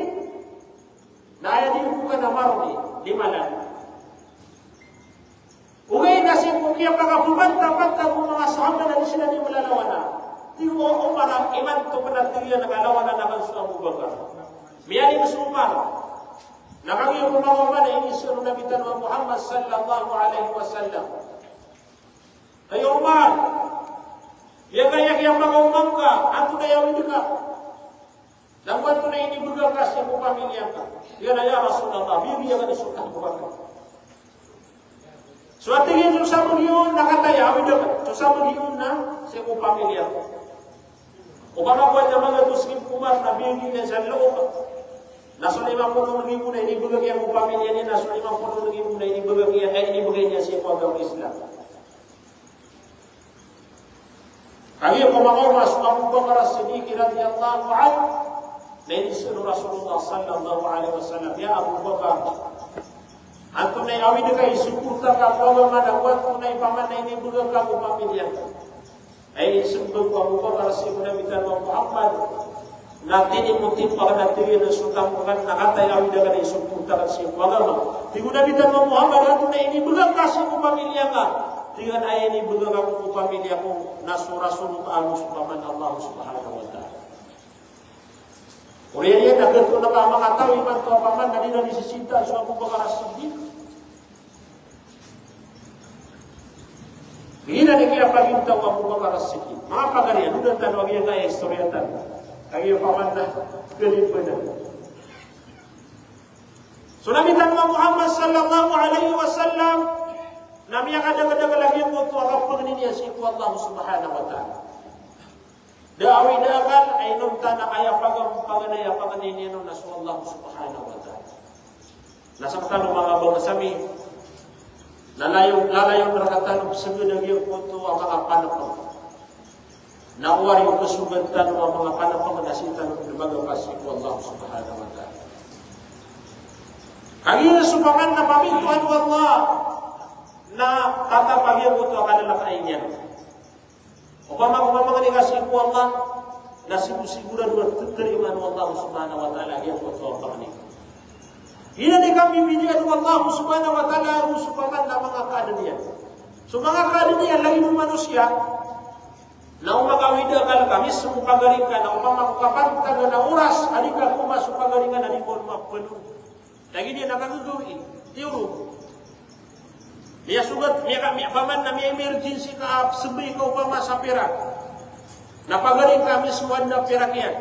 Na aya di ko kana marodi, lima lang. Ogaid na sii ko kiyapakapbantang-bantang o manga sahaba na di siran dii mlalawanan. Tig o Umar a imanto pn a tig iyan a kalawanan akn so Abu Bakar. Miyailay so Umar. Na kagiya ko manga Umar na iniiza o Nabi tano a Muhammad sallallahu alaihi wasallam. Hay Umar, aya ka aya kiyapakaoma ngka, antonaa i awid ka? Na go antonaa i inibgay ka sii ko pamilya ngka? Tig iyan a, ya Rasulullah, biyagn akn so tangkoan ko. So a tig iyan so sabagi on na kataya, awid akn. So sabagi on na sii ko pamilya ko. Opama ko adn a magatos nggibo ko Umar na biyagn iyan sa loob. Na so lima polo nggibo na inibgay iyan ko pamilya niyan, na so lima polo nggibo na inibgay iyan, eh, inibgay niyan sii ko agama Islam. Kagiya ko makaoma so Abu Bakar As-Siddiq radhiyallahu anhu, na iniiza o Rasulullah sallallahu alaihi wasallam, ya Abu Bakar, antonaa i awid ka, i suporta ka ko agama, na go antonaa i paman na inibgay ka ko pamilya ngka? Ay, smbag o Abu Bakar sii ko Nabi tano a Muhammad, na tinimotimo akn a tig iyan so tangkoan ko na kataya, awid akn i suporta akn sii ko agama. Tig o Nabi tano a Muhammad, antonaa i inibgay ka sii ko pamilya ngka? Tig iyan a aya inibgay ako ko pamilya ko na so Rasulullah ago so paman Allah subhanahu wa ta'ala. Oriyan iyan na gioto na ka manga taw imanto a paman na di iran dii sisintaan so Abu Bakar As-Siddiq. Giyanan i kiyapagintaw o Abu Bakar As-Siddiq. Manga pagari, alodan tano a giyangkaya istoriya tano. Kagiya paman na galibanan. So Nabi tano a Muhammad sallallahu alaihi wasallam na miyakadakdakl a giyangkoto a kapangni niyan sii ko Allah subhanahu wa ta'ala. Da a awid a akal a inonta na aya pagam-, paganay a pangni niyan on na so Allah subhanahu wa ta'ala. Na sktano manga bangsa mi, na layon, lalayon rktano psgn a giyangkoto a manga panpng. Na oway o kasogat tano a manga panpng na sii tano pn magapas sii ko Allah subhanahu wa ta'ala. Kagiya so paman na pamintoan o Allah na tatap a giyangkoto a kalalakayan iyan. Opama ko pamangni ka sii ko Allah, na sigo-sigorado a tarimaan o Allah subhanahu wa ta'ala giyangkoto a pamangni. Giyanan i kapmbitiyarai o Allah subhanahu wa ta'ala ago so paman na manga kaadn iyan. So manga kaadn iyan, lagid o manosiya, na o makawid a akal ka, mismo pagari ka, na opama ko kapantag a oras a di ka koma so pagari ka na di ka on mapalo. Lagid iyan a kagagawii, tiyoro. Miyasogat, miyaka-, miya-, paman na miya-emergency ka, a, smbay ka opama sa pirak. Na pagari ka mismo adn a pirak iyan.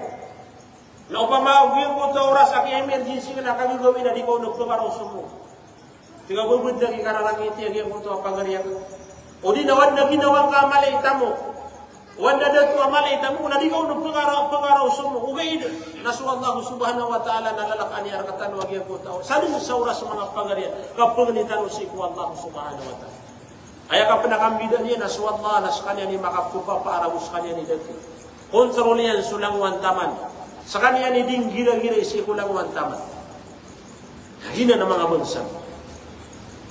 Na opama giyangkoto a oras a kiya-emergency ka na kagagawii na di ka on pngaroso mo. Tig a babad lagid ka rarangiti a giyangkoto a pagari ka. O di na o adn a ginawa ngka a mala i tamok. O adn a dato a mala i tamok na di ka on pngara-, pngaroso mo. Ogaid na so Allah subhanahu wa ta'ala na lalakaan iyan rktano a giyangkoto a oras. Sadn sa oras a manga pagari a kapangni tano sii ko Allah subhanahu wa ta'ala. Aya kapnakambida niyan na so Allah na skaniyan i makapphapara ago skaniyan i dato. Kontrol iyan so langowan taman. Skaniyan i di nggiragirai sii ko langowan taman. Giyanan a manga bangsa mi.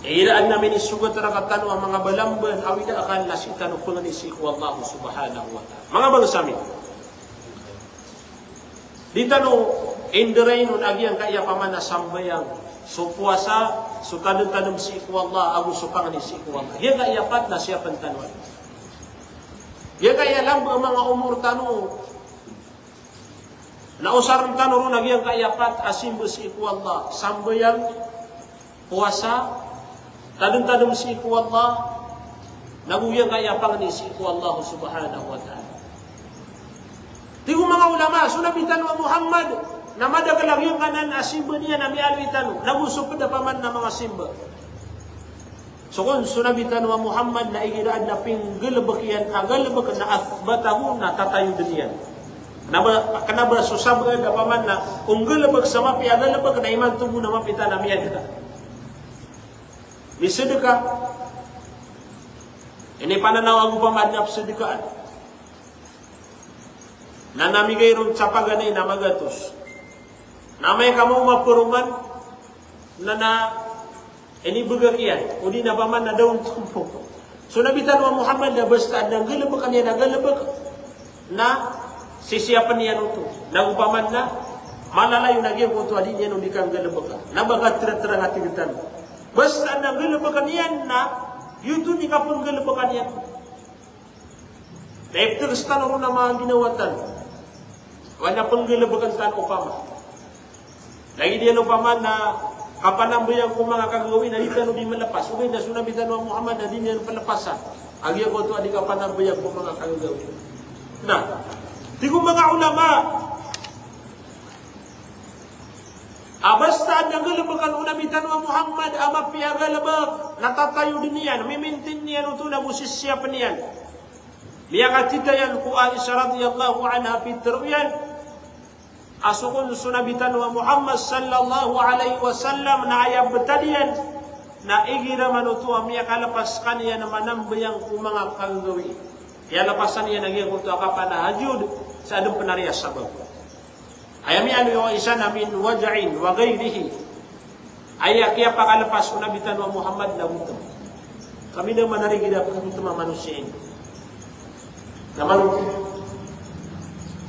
Igira adn a minisogat rktano a manga balamban a awida akal na sii tano pangni sii ko Allah subhanahu wa ta'ala. Manga bangsa mi. Di tano indarainon a giyangkaya paman a sambayang, so powasa, so tadmtadm sii ko Allah, ago so pangni sii ko Allah. Giyangkaya pat na siyapn tano. Giyangkaya lamba a manga omor tano. Na osarn tano ron a giyangkaya pat a simba sii ko Allah, sambayang, powasa, tadmtadm sii ko Allah, nago giyangkaya pangni sii ko Allah subhanahu wa ta'ala. Tig o manga ulama, so Nabi tano a Muhammad, na madakl a giyangkanan a simba niyan a miyaaloy tano, nago so pd a paman na manga simba. So kon so Nabi tano a Muhammad na igira adn a pinggalbk iyan a galbk na athbatahu, na tatayodn iyan. Kna ba, kna ba so sabaad a paman na o nggalbk sa mapiya a galbk na imanto bo na mapita na miyadka. Misadka. Inipananaw ago paman na psadkaan. Na namigay ron sa paganay na magatos. Na amay ka maoma paroman, na, na inibgak iyan, odi na paman na daon tompo. So Nabi tano a Muhammad na basta adn a nggalbkn iyan a galbk, na sisiyapn iyan oto. Nago paman na malalayon a giyangkoto a di niyan on di kanggalbka. Na ba ka tratrangan a tig tano. Basta adn a nggalbkn iyan na giyoto i kapnggalbkn iyan. Na iptgs tano ron a manga ginawa tano. Oway na pnggalbkn tano opama. Lagid iyan opama na kapanambayang ko manga kagagawii na di tano di mlpas. Ogaid na so Nabi tano a Muhammad na di niyan plpasan a giyangkoto a di kapanambayang ko manga kagagawii. Na, tig o manga ulama, a basta adn a nggalbkn o Nabi tano a Muhammad a mapiya a galbk, na tatayodn iyan, mimintin iyan oto nago sisiyapn iyan. Miyakatitayan ko Aisha radhiyallahu anha, pitharo iyan a so kon so Nabi tano a Muhammad sallallahu alaihi wasallam na aya btad iyan na igira man oto a miyakalpas skaniyan a manambayang ko manga kagagawii, iyalpasan iyan a giyangkoto a kapanahajud sa adn pn a riya sabap. Aya miyaaloy o Aisha na min waja'in wa ghayrihi. Aya kiyapakalpas o Nabi tano a Muhammad na gotm. Kami na manarigid a gotm a manosiya ini. Na manoto.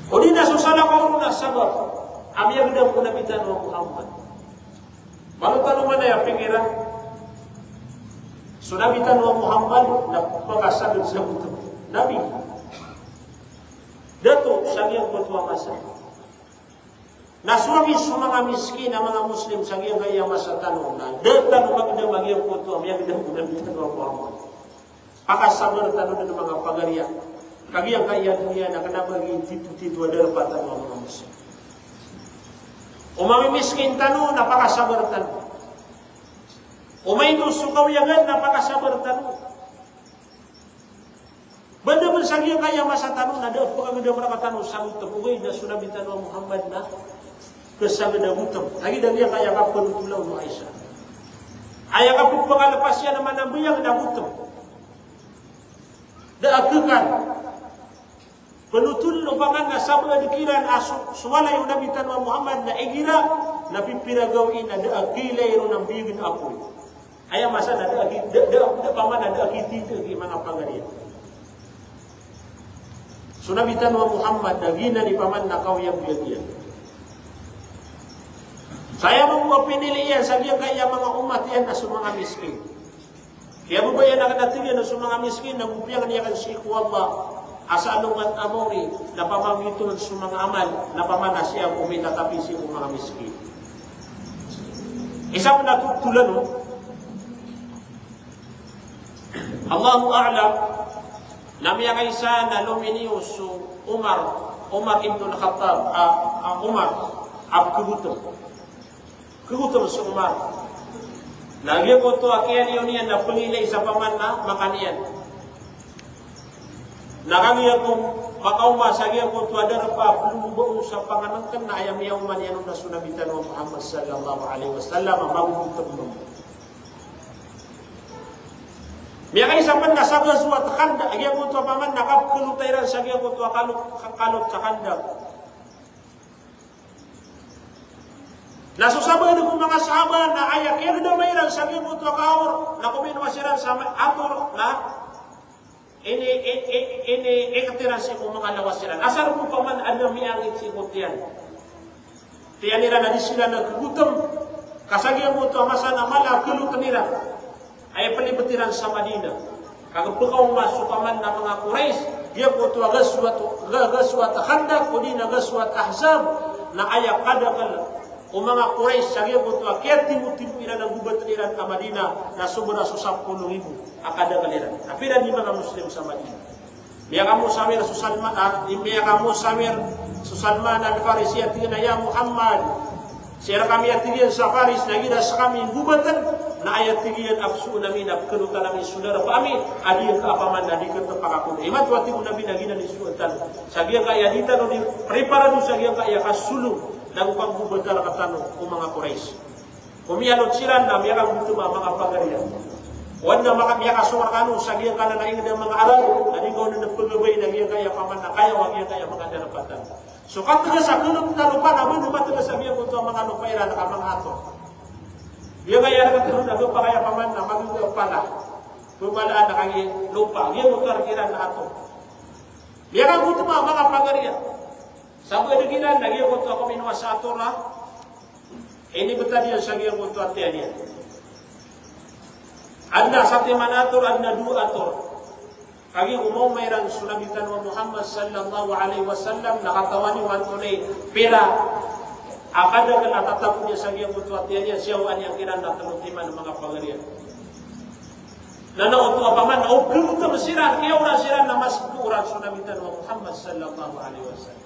Odi na so salakaw ron na sabap a miyagdam ko Nabi tano a Muhammad. Manoto tano man aya pikiran. So Nabi tano a Muhammad na pakasagad sa gotm. Nabi. Dato sa giyangkoto a masa. Na so amis o manga miskin a manga Muslim sa giyangkaya masa tano na da tano magdam a giyangkoto a miyagdam ko Nabi tano a Muhammad. Pakasabar tano dn a manga pagariya. Ka giyangkaya doniya na kna ba giya titotito a darpa tano a manga Muslim. O mamimiskin tano na pakasabar tano. O maito so kawiyagan na pakasabar tano. Banda man sa giyangkaya masa tano na da a pkagdam rktano sa gotm, ogaid na so Nabi tano a Muhammad na kasagad a gotm. Lagid a giyangkaya kapanotolan o Aisha. Aya kapphangalapas iyan a manambayang na gotm. Da a khakan. Panotolan o paman na sabaad kiran a so, so walay o Nabi tano a Muhammad na igira na pipira gawii na da a kailay ron a mbiyagn a apoy. Aya masa na da a ki, da, da, da paman na da a kititeg i manga pagariya. So Nabi tano a Muhammad na giyanan i paman na kaoyagoyag iyan. Sa aya mambo a pinili iyan sa giyangkaya manga omat iyan na so manga miskin. Kiyababaya na kna tig iyan a so manga miskin na go piyangni akn sii ko Allah a sa alongan a maori na pamangitn so manga amal na paman a sii ako mitatapi sii ko manga miskin. Isa pn a totolan on, Allahu a'lam, na miyakaisa na lominiyo so Umar, Umar ibn al-Khattab, a, a Umar a pkhagotm. Khagotm so Umar. Na giyangkoto a kiyaliyo niyan na pngilay sa paman na makan iyan. Na kagiya ko makaoma sa giyangkoto a darpa a plombaan sa pangnngkn na aya miyaoma niyan on na so Nabi tano a Muhammad sallallahu alaihi wasallam a magogotm mambo. Miyakaisa pn na sa Ghazwat Khandaq, giyangkoto a paman na kapkhalota iran sa giyangkoto a kalot, kalot sa Khandaq. Na so sabaad ko manga sahaba na aya kiyagdama iran sa giyangkoto a kaawr, na kominowa siran sa ma-, ator, na ini, i-, i-, ini, ikatiran sii ko manga lawas iran. Asar ko paman adn a miyaangit sii ko tiyan. Tiyan iran a di siran khagotom. Ka sa giyangkoto a masa na mala a kalotn iran. Aya plibet iran sa Madina. Kagiya pkaoma so paman a manga Quraysh, giyangkoto a ghazwat, gha-, ghazwat Khandaq, odi na ghazwat Ahzab, na aya kadakl o manga Quraysh sa giyangkoto a kiyatimotimo iran a gobatn iran a Madina, na sobra so sapolo ribo a kadakl iran. Na pira di manga Muslim sa Madina. Miyakamosawir so Salma-, ah, miyakamosawir so Salman Al-Farisi a tig iyan a, "Ya Muhammad, sii rkami," a tig iyan, "sa Faris, na igira skami gobatn, na aya tig iyan a psoon ami na pkhalotan ami so darpa ami a di ngka a paman na di khatp a kakoda." Imanto a tig o Nabi na giyanan i soat tano. Sa giyangkaya di tano di preparado sa giyangkaya kasolong nago kagobata rktano o manga Quraysh. Ko miyalot siran na miyakagotom a manga pagariya. O adn a maka-, miyakasong rkano sa giyangkanan a ingd a manga Arab, na di ngka on pagabay na giyangkaya paman na kayaw a giyangkaya manga darpa tano. So katgs a khalot na lopa na ba matgs a giyangkoto a manga lopa iran ka manga ator. Giyangkaya rktano na giyangkaya paman na manga pala. Pmalaan a kagiya lopa, giyangkoto a rk iran na ator. Miyakagotom a manga pagariya. Sabaad kiran na giyangkoto a kominowa sa ator a inibtad iyan sa giyangkoto a tiyan iyan. Adn a satiman a ator, adn a dowa a ator. Kagiya omaoma iran so Nabi tano a Muhammad sallallahu alaihi wasallam, na katawan iyo antonaa i pira a kadakl a tatapon iyan sa giyangkoto a tiyan iyan, siyawaan iyan kiran na tlo timan a manga pagariya. Na, na oto a paman na o khagotom siran, kiyaoran siran na mas kiyaoran so Nabi tano a Muhammad sallallahu alaihi wasallam.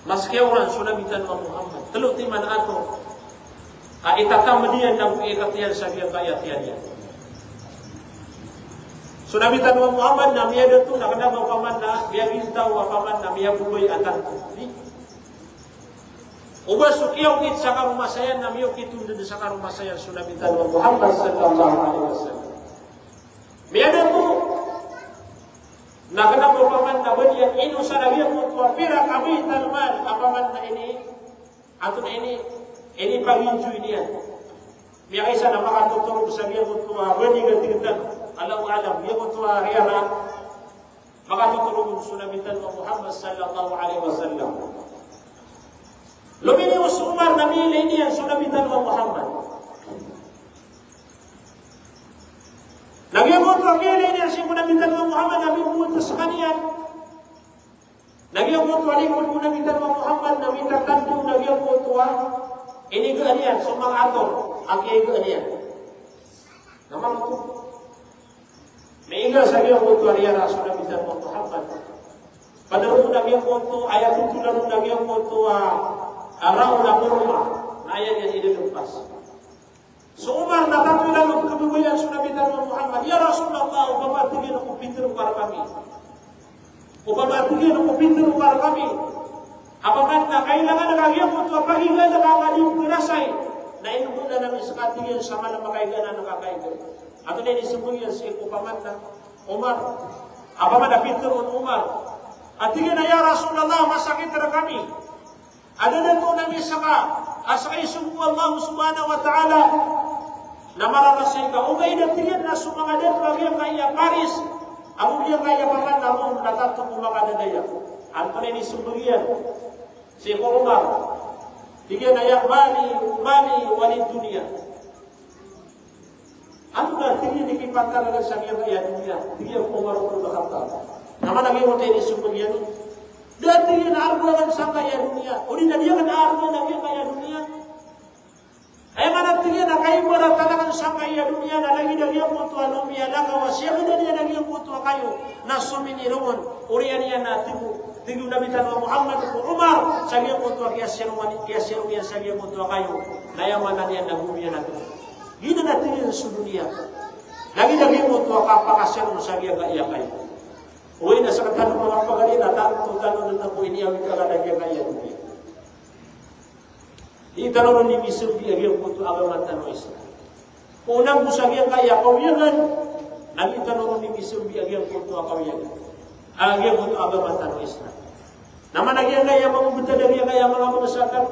Mas kiyaoran so Nabi tano a Muhammad. Tlo timan a ator a itatamd iyan nago ikat iyan sa giyangkaya tiyan iyan. So Nabi tano a Muhammad na miyadato na kna ba paman na miyagintaw a paman na miyabobay a tanto. Di. O ba so kiyaokit sa karomasa iyan na miyokit on dn sa karomasa iyan so Nabi tano a Muhammad sallallahu alaihi wasallam. Miyadato na kna ba paman na ba niyan inosar a giyangkoto a pirak a Baytal Mal a paman na ini, antonaa ini, inipaginjoy niyan. Miyakaisa na makatotorog sa giyangkoto a banig a tig tano, Allahu a'lam, giyangkoto a riyara. Makatotorog on so Nabi tano a Muhammad sallallahu alaihi wasallam. Lominiyo so Umar na miyailay niyan so Nabi tano a Muhammad. Na giyangkoto a miyailay niyan sii ko Nabi tano a Muhammad na miyabowat skaniyan. Na giyangkoto a lingkod o Nabi tano a Muhammad na mitatando na giyangkoto a inigaan iyan so manga ator a kiyagaan iyan. Na manga ator. Miiga sa giyangkoto a riyara so Nabi tano a Muhammad. Pd roo na giyangkoto, aya totolan on na giyangkoto a, a raon a koroma, na aya niyan idadampas. So Umar na tatlo lalo pkhababayaan so Nabi tano a Muhammad, "Ya Rasulullah, opama tig iyan ko pitharo ka rkami." Opama tig iyan ko pitharo ka rkami a paman na kailangan ka giyangkoto a pagigaan ka a di pkharasay, na ino bo na nami ska tig iyan sa mala a makaigaan ka kaigaan. Antonaa i inismbag iyan sii ko paman na Umar, a paman na pitharo o Umar a tig iyan a, "Ya Rasulullah, masakit rkami." Adn a dato nami ska a ska i sogo o Allah subhanahu wa ta'ala na mararasay ka. Ogaid na tig iyan na so manga dato a giyangkaya Faris ago giyangkaya paman na Rom na tanto ko makadadaya. Antonaa i inismbag iyan sii ko Umar? Tig iyan a, "Ya mali, mali walid dunya." Antonaa tig iyan i kipatargan sa giyangkaya doniya, tig iyan ko Umar bin Khattab. Na mana giyangkoto a inismbag iyan on? Da tig iyan a arga akn sangkaya doniya, odi na di akn arga a giyangkaya doniya. Aya maana tig iyan a kaibarat akn sangkaya doniya na lagid a giyangkoto a lomiya lakaw a siyagdan iyan a giyangkoto a kayo na sominirongon. Oriyan iyan na tig o, tig o Nabi tano a Muhammad ko Umar sa giyangkoto a kiyasirong, kiyasirong iyan sa giyangkoto a kayo. Na aya maana niyan na gomiyan a tig iyan. Giyanan a tig iyan so doniya. Lagid a giyangkoto a kapakasirong sa giyangkaya kayo. Oway na sktano manga pagari na tanto tano dn a ko iniyawid a giyangkaya doniya. Di tano ron di misambi a giyangkoto a agama tano a Islam. Ko onang bo sa giyangkaya kawiyagan, na di tano ron di misambi a giyangkoto a kawiyagan. A giyangkoto a agama tano a Islam. Na mana giyangkaya manga obtad a giyangkaya manga bangsa tano.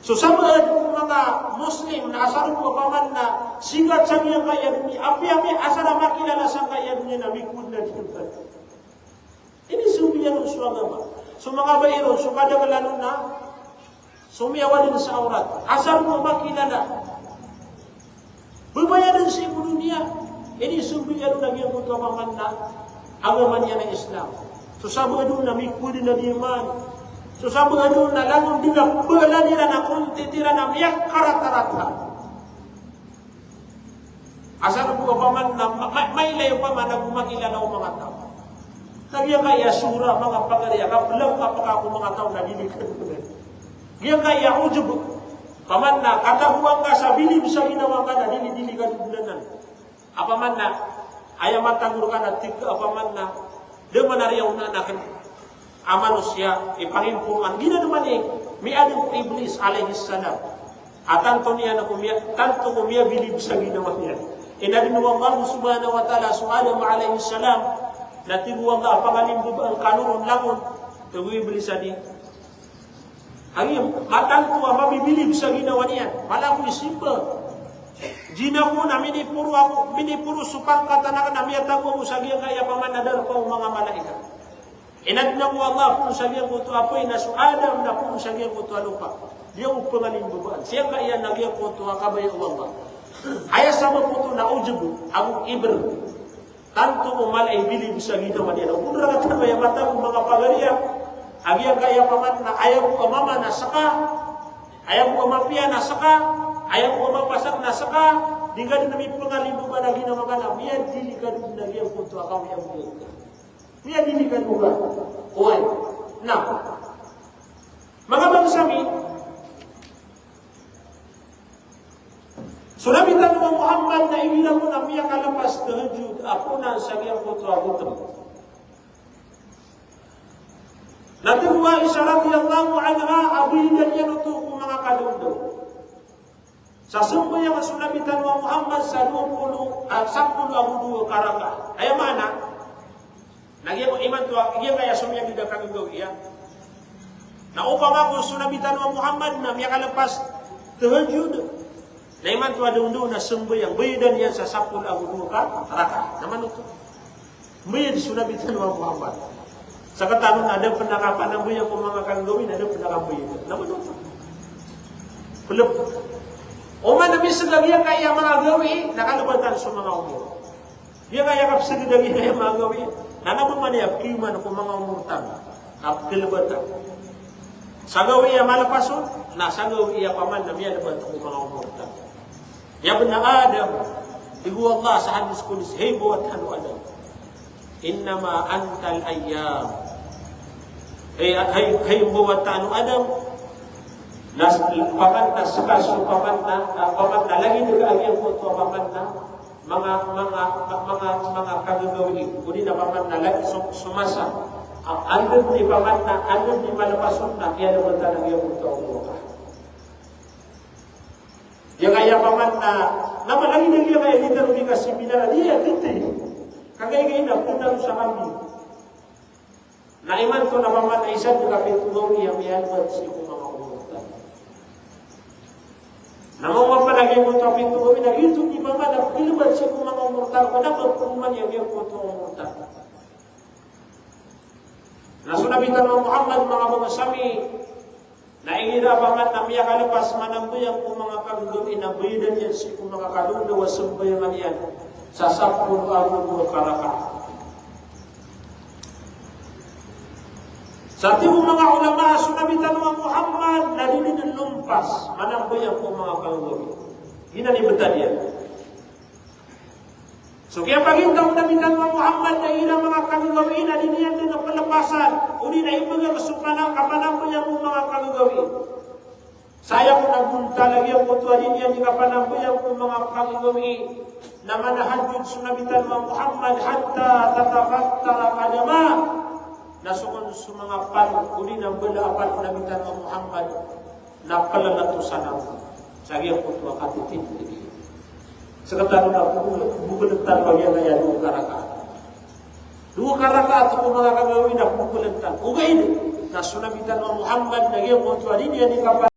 So sabaad o manga Muslim na asar bo opama na sigat sa giyangkaya doniya, apiya asar a makilala sangkaya doniya na mikowa dn a di iman. Inisombiyag on so agama. So manga bai ron, so kadaklan on na so miyawadan sa awrat. Asar bo makilala. Babayaan sii ko doniya. Inisombiyag on a giyangkoto a opama na agama niyan a Islam. So sabaad on na mikowa dn a di iman. So sabaad on na langon dn a baalan iran a kontitiran a miyakaratarata. Asar bo opama na ma-, ma-, mailay opama na go makilala o manga taw. Na giyangkaya sura, manga pagari a kaplag, kapaka ko manga taw na dilikan. Giyangkaya ujub. Opama na katagoan ka sa bilib sa ginawa ngka na dili, dili ka dodolanan. Opama na aya matagor ka na tig ka opama na da man a riyaw na anak a manosiya i pangimpoan. Giyanan man i miyaadn ko Iblis alayhis salam. A tanto niyan ko miya-, tanto ko miyabilib sa ginawa niyan. Inadn o Allah subhanahu wa ta'ala so Adam alayhis salam, na tig o Allah a pangalimbabaan kano ron langon. Tig o Iblis a di. Agi, matanto a mabibilib sa ginawa niyan. Mala ko isimba. Jin ako na miniporo ako, miniporo so pangkatan akn a miyatago ako sa giyangkaya opama na darpa o manga malaikat. Inadn o Allah poon sa giyangkoto a apoy na so Adam na poon sa giyangkoto a lopa. Di ako pangalimbabaan. Siyangkaya na giyangkoto a kabaya o Allah. Aya sabap oto na ujub, ago kibr. Tanto ko mala i bilib sa ginawa niyan. Opama na katano aya matag o manga pagari a giyangkaya opama na aya ko a mama na ska, aya ko a mapiya na ska, aya ko a mapasad na ska, di ka dn mipangalimbabaan a ginawa ka na miyadili ka dn a giyangkoto a kawiyawiyaan. Miyadili ka dn. Oway. Na manga bangsa mi, so Nabi tano a Muhammad na igira ko na miyakalapas tahajjud a poon sa giyangkoto a gotm. Na tig o Aisha radhiyallahu anha a bayadan iyan oto ko manga kadaondaw. Sa sambayang so Nabi tano a Muhammad sa dowa polo, ah, sapolo ago dowa ka rakaat. Aya maana, na giya ko imanto a, giyangkaya so miyagida kagagawii. Na opama ko so Nabi tano a Muhammad na miyakalapas tahajjud. Na imanto a daondaw na sambayang, bayadan iyan sa sapolo ago dowa ka rakaat. Na manoto. Mbayad so Nabi tano a Muhammad. Sa katano na da pn a kapanambayang ko manga kagagawii, na da pn a kabayad. Na manoto. Plp. Oman na misga giyangkaya manga gawii, na kalbatan so manga omor. Giyangkaya kapsgda giyangkaya manga gawii, na na pman iya pkiman ko manga omor tano. Na pklbatan. Sa gawii a malpas on, na sa gawii a opama na miyalbat ko manga omor tano. Ya bna Adam, tig o Allah sa hadis qudsi, hay mbawataan o Adam. Innama antal ayyam. Hay, hay, hay mbawataan o Adam. Na s-, opama na ska so opama na, ah, opama na lagid ka a giyangkoto opama na manga, manga, ma-, manga, manga kagagawii. Odi na opama na lagid so, so masa. Ah, anda di opama na, anda di malpas on na kiyalbatan a giyangkoto a omor ka. Giyangkaya opama na, na mala lagid a giyangkaya di tano di kasiminar a di aya titi. Kagiya giya na pn tano sa kambing. Na imanto na opama na isa di kapito gawii a miyalbat sii ko manga omor tano. Na manga opama na giyangkoto a pito gawii na giyoto di opama na pkilbat sii ko manga omor tano, ka na ba pman iya giyangkoto a omor tano. Na so Nabi tano a Muhammad, manga bangsa mi, na igira opama na miyakalapas manambayang ko manga kagagawii na bayadan iyan sii ko manga kadaondaw a sambayangan iyan sa sapolo ago dowa ka rakaat. Sa tig o manga ulama, so Nabi tano a Muhammad na di niyan lompas manambayang ko manga kagagawii. Giyanan i btad iyan. So kiyapagintaw o Nabi tano a Muhammad na igira manga kagagawii na di niyan dn plpasan, odi na imbgan so kapanambayang o manga kagagawii. Sa aya kon a bontal a giyangkoto a di niyan di kapanambayang ko manga kagagawii, na manahajjud so Nabi tano a Muhammad hatta tatafattara qadamah. Na so kon so manga pano, odi na mbala a pano o Nabi tano a Muhammad, na platosan sa giyangkoto a katitindg. Sa katano na bokl, bokl tano a giyangkaya dowa ka rakaat. Dowa ka rakaat ko manga kagagawii na bokl tano. Ogaid na so Nabi tano a Muhammad na giyangkoto a di niyan di kapa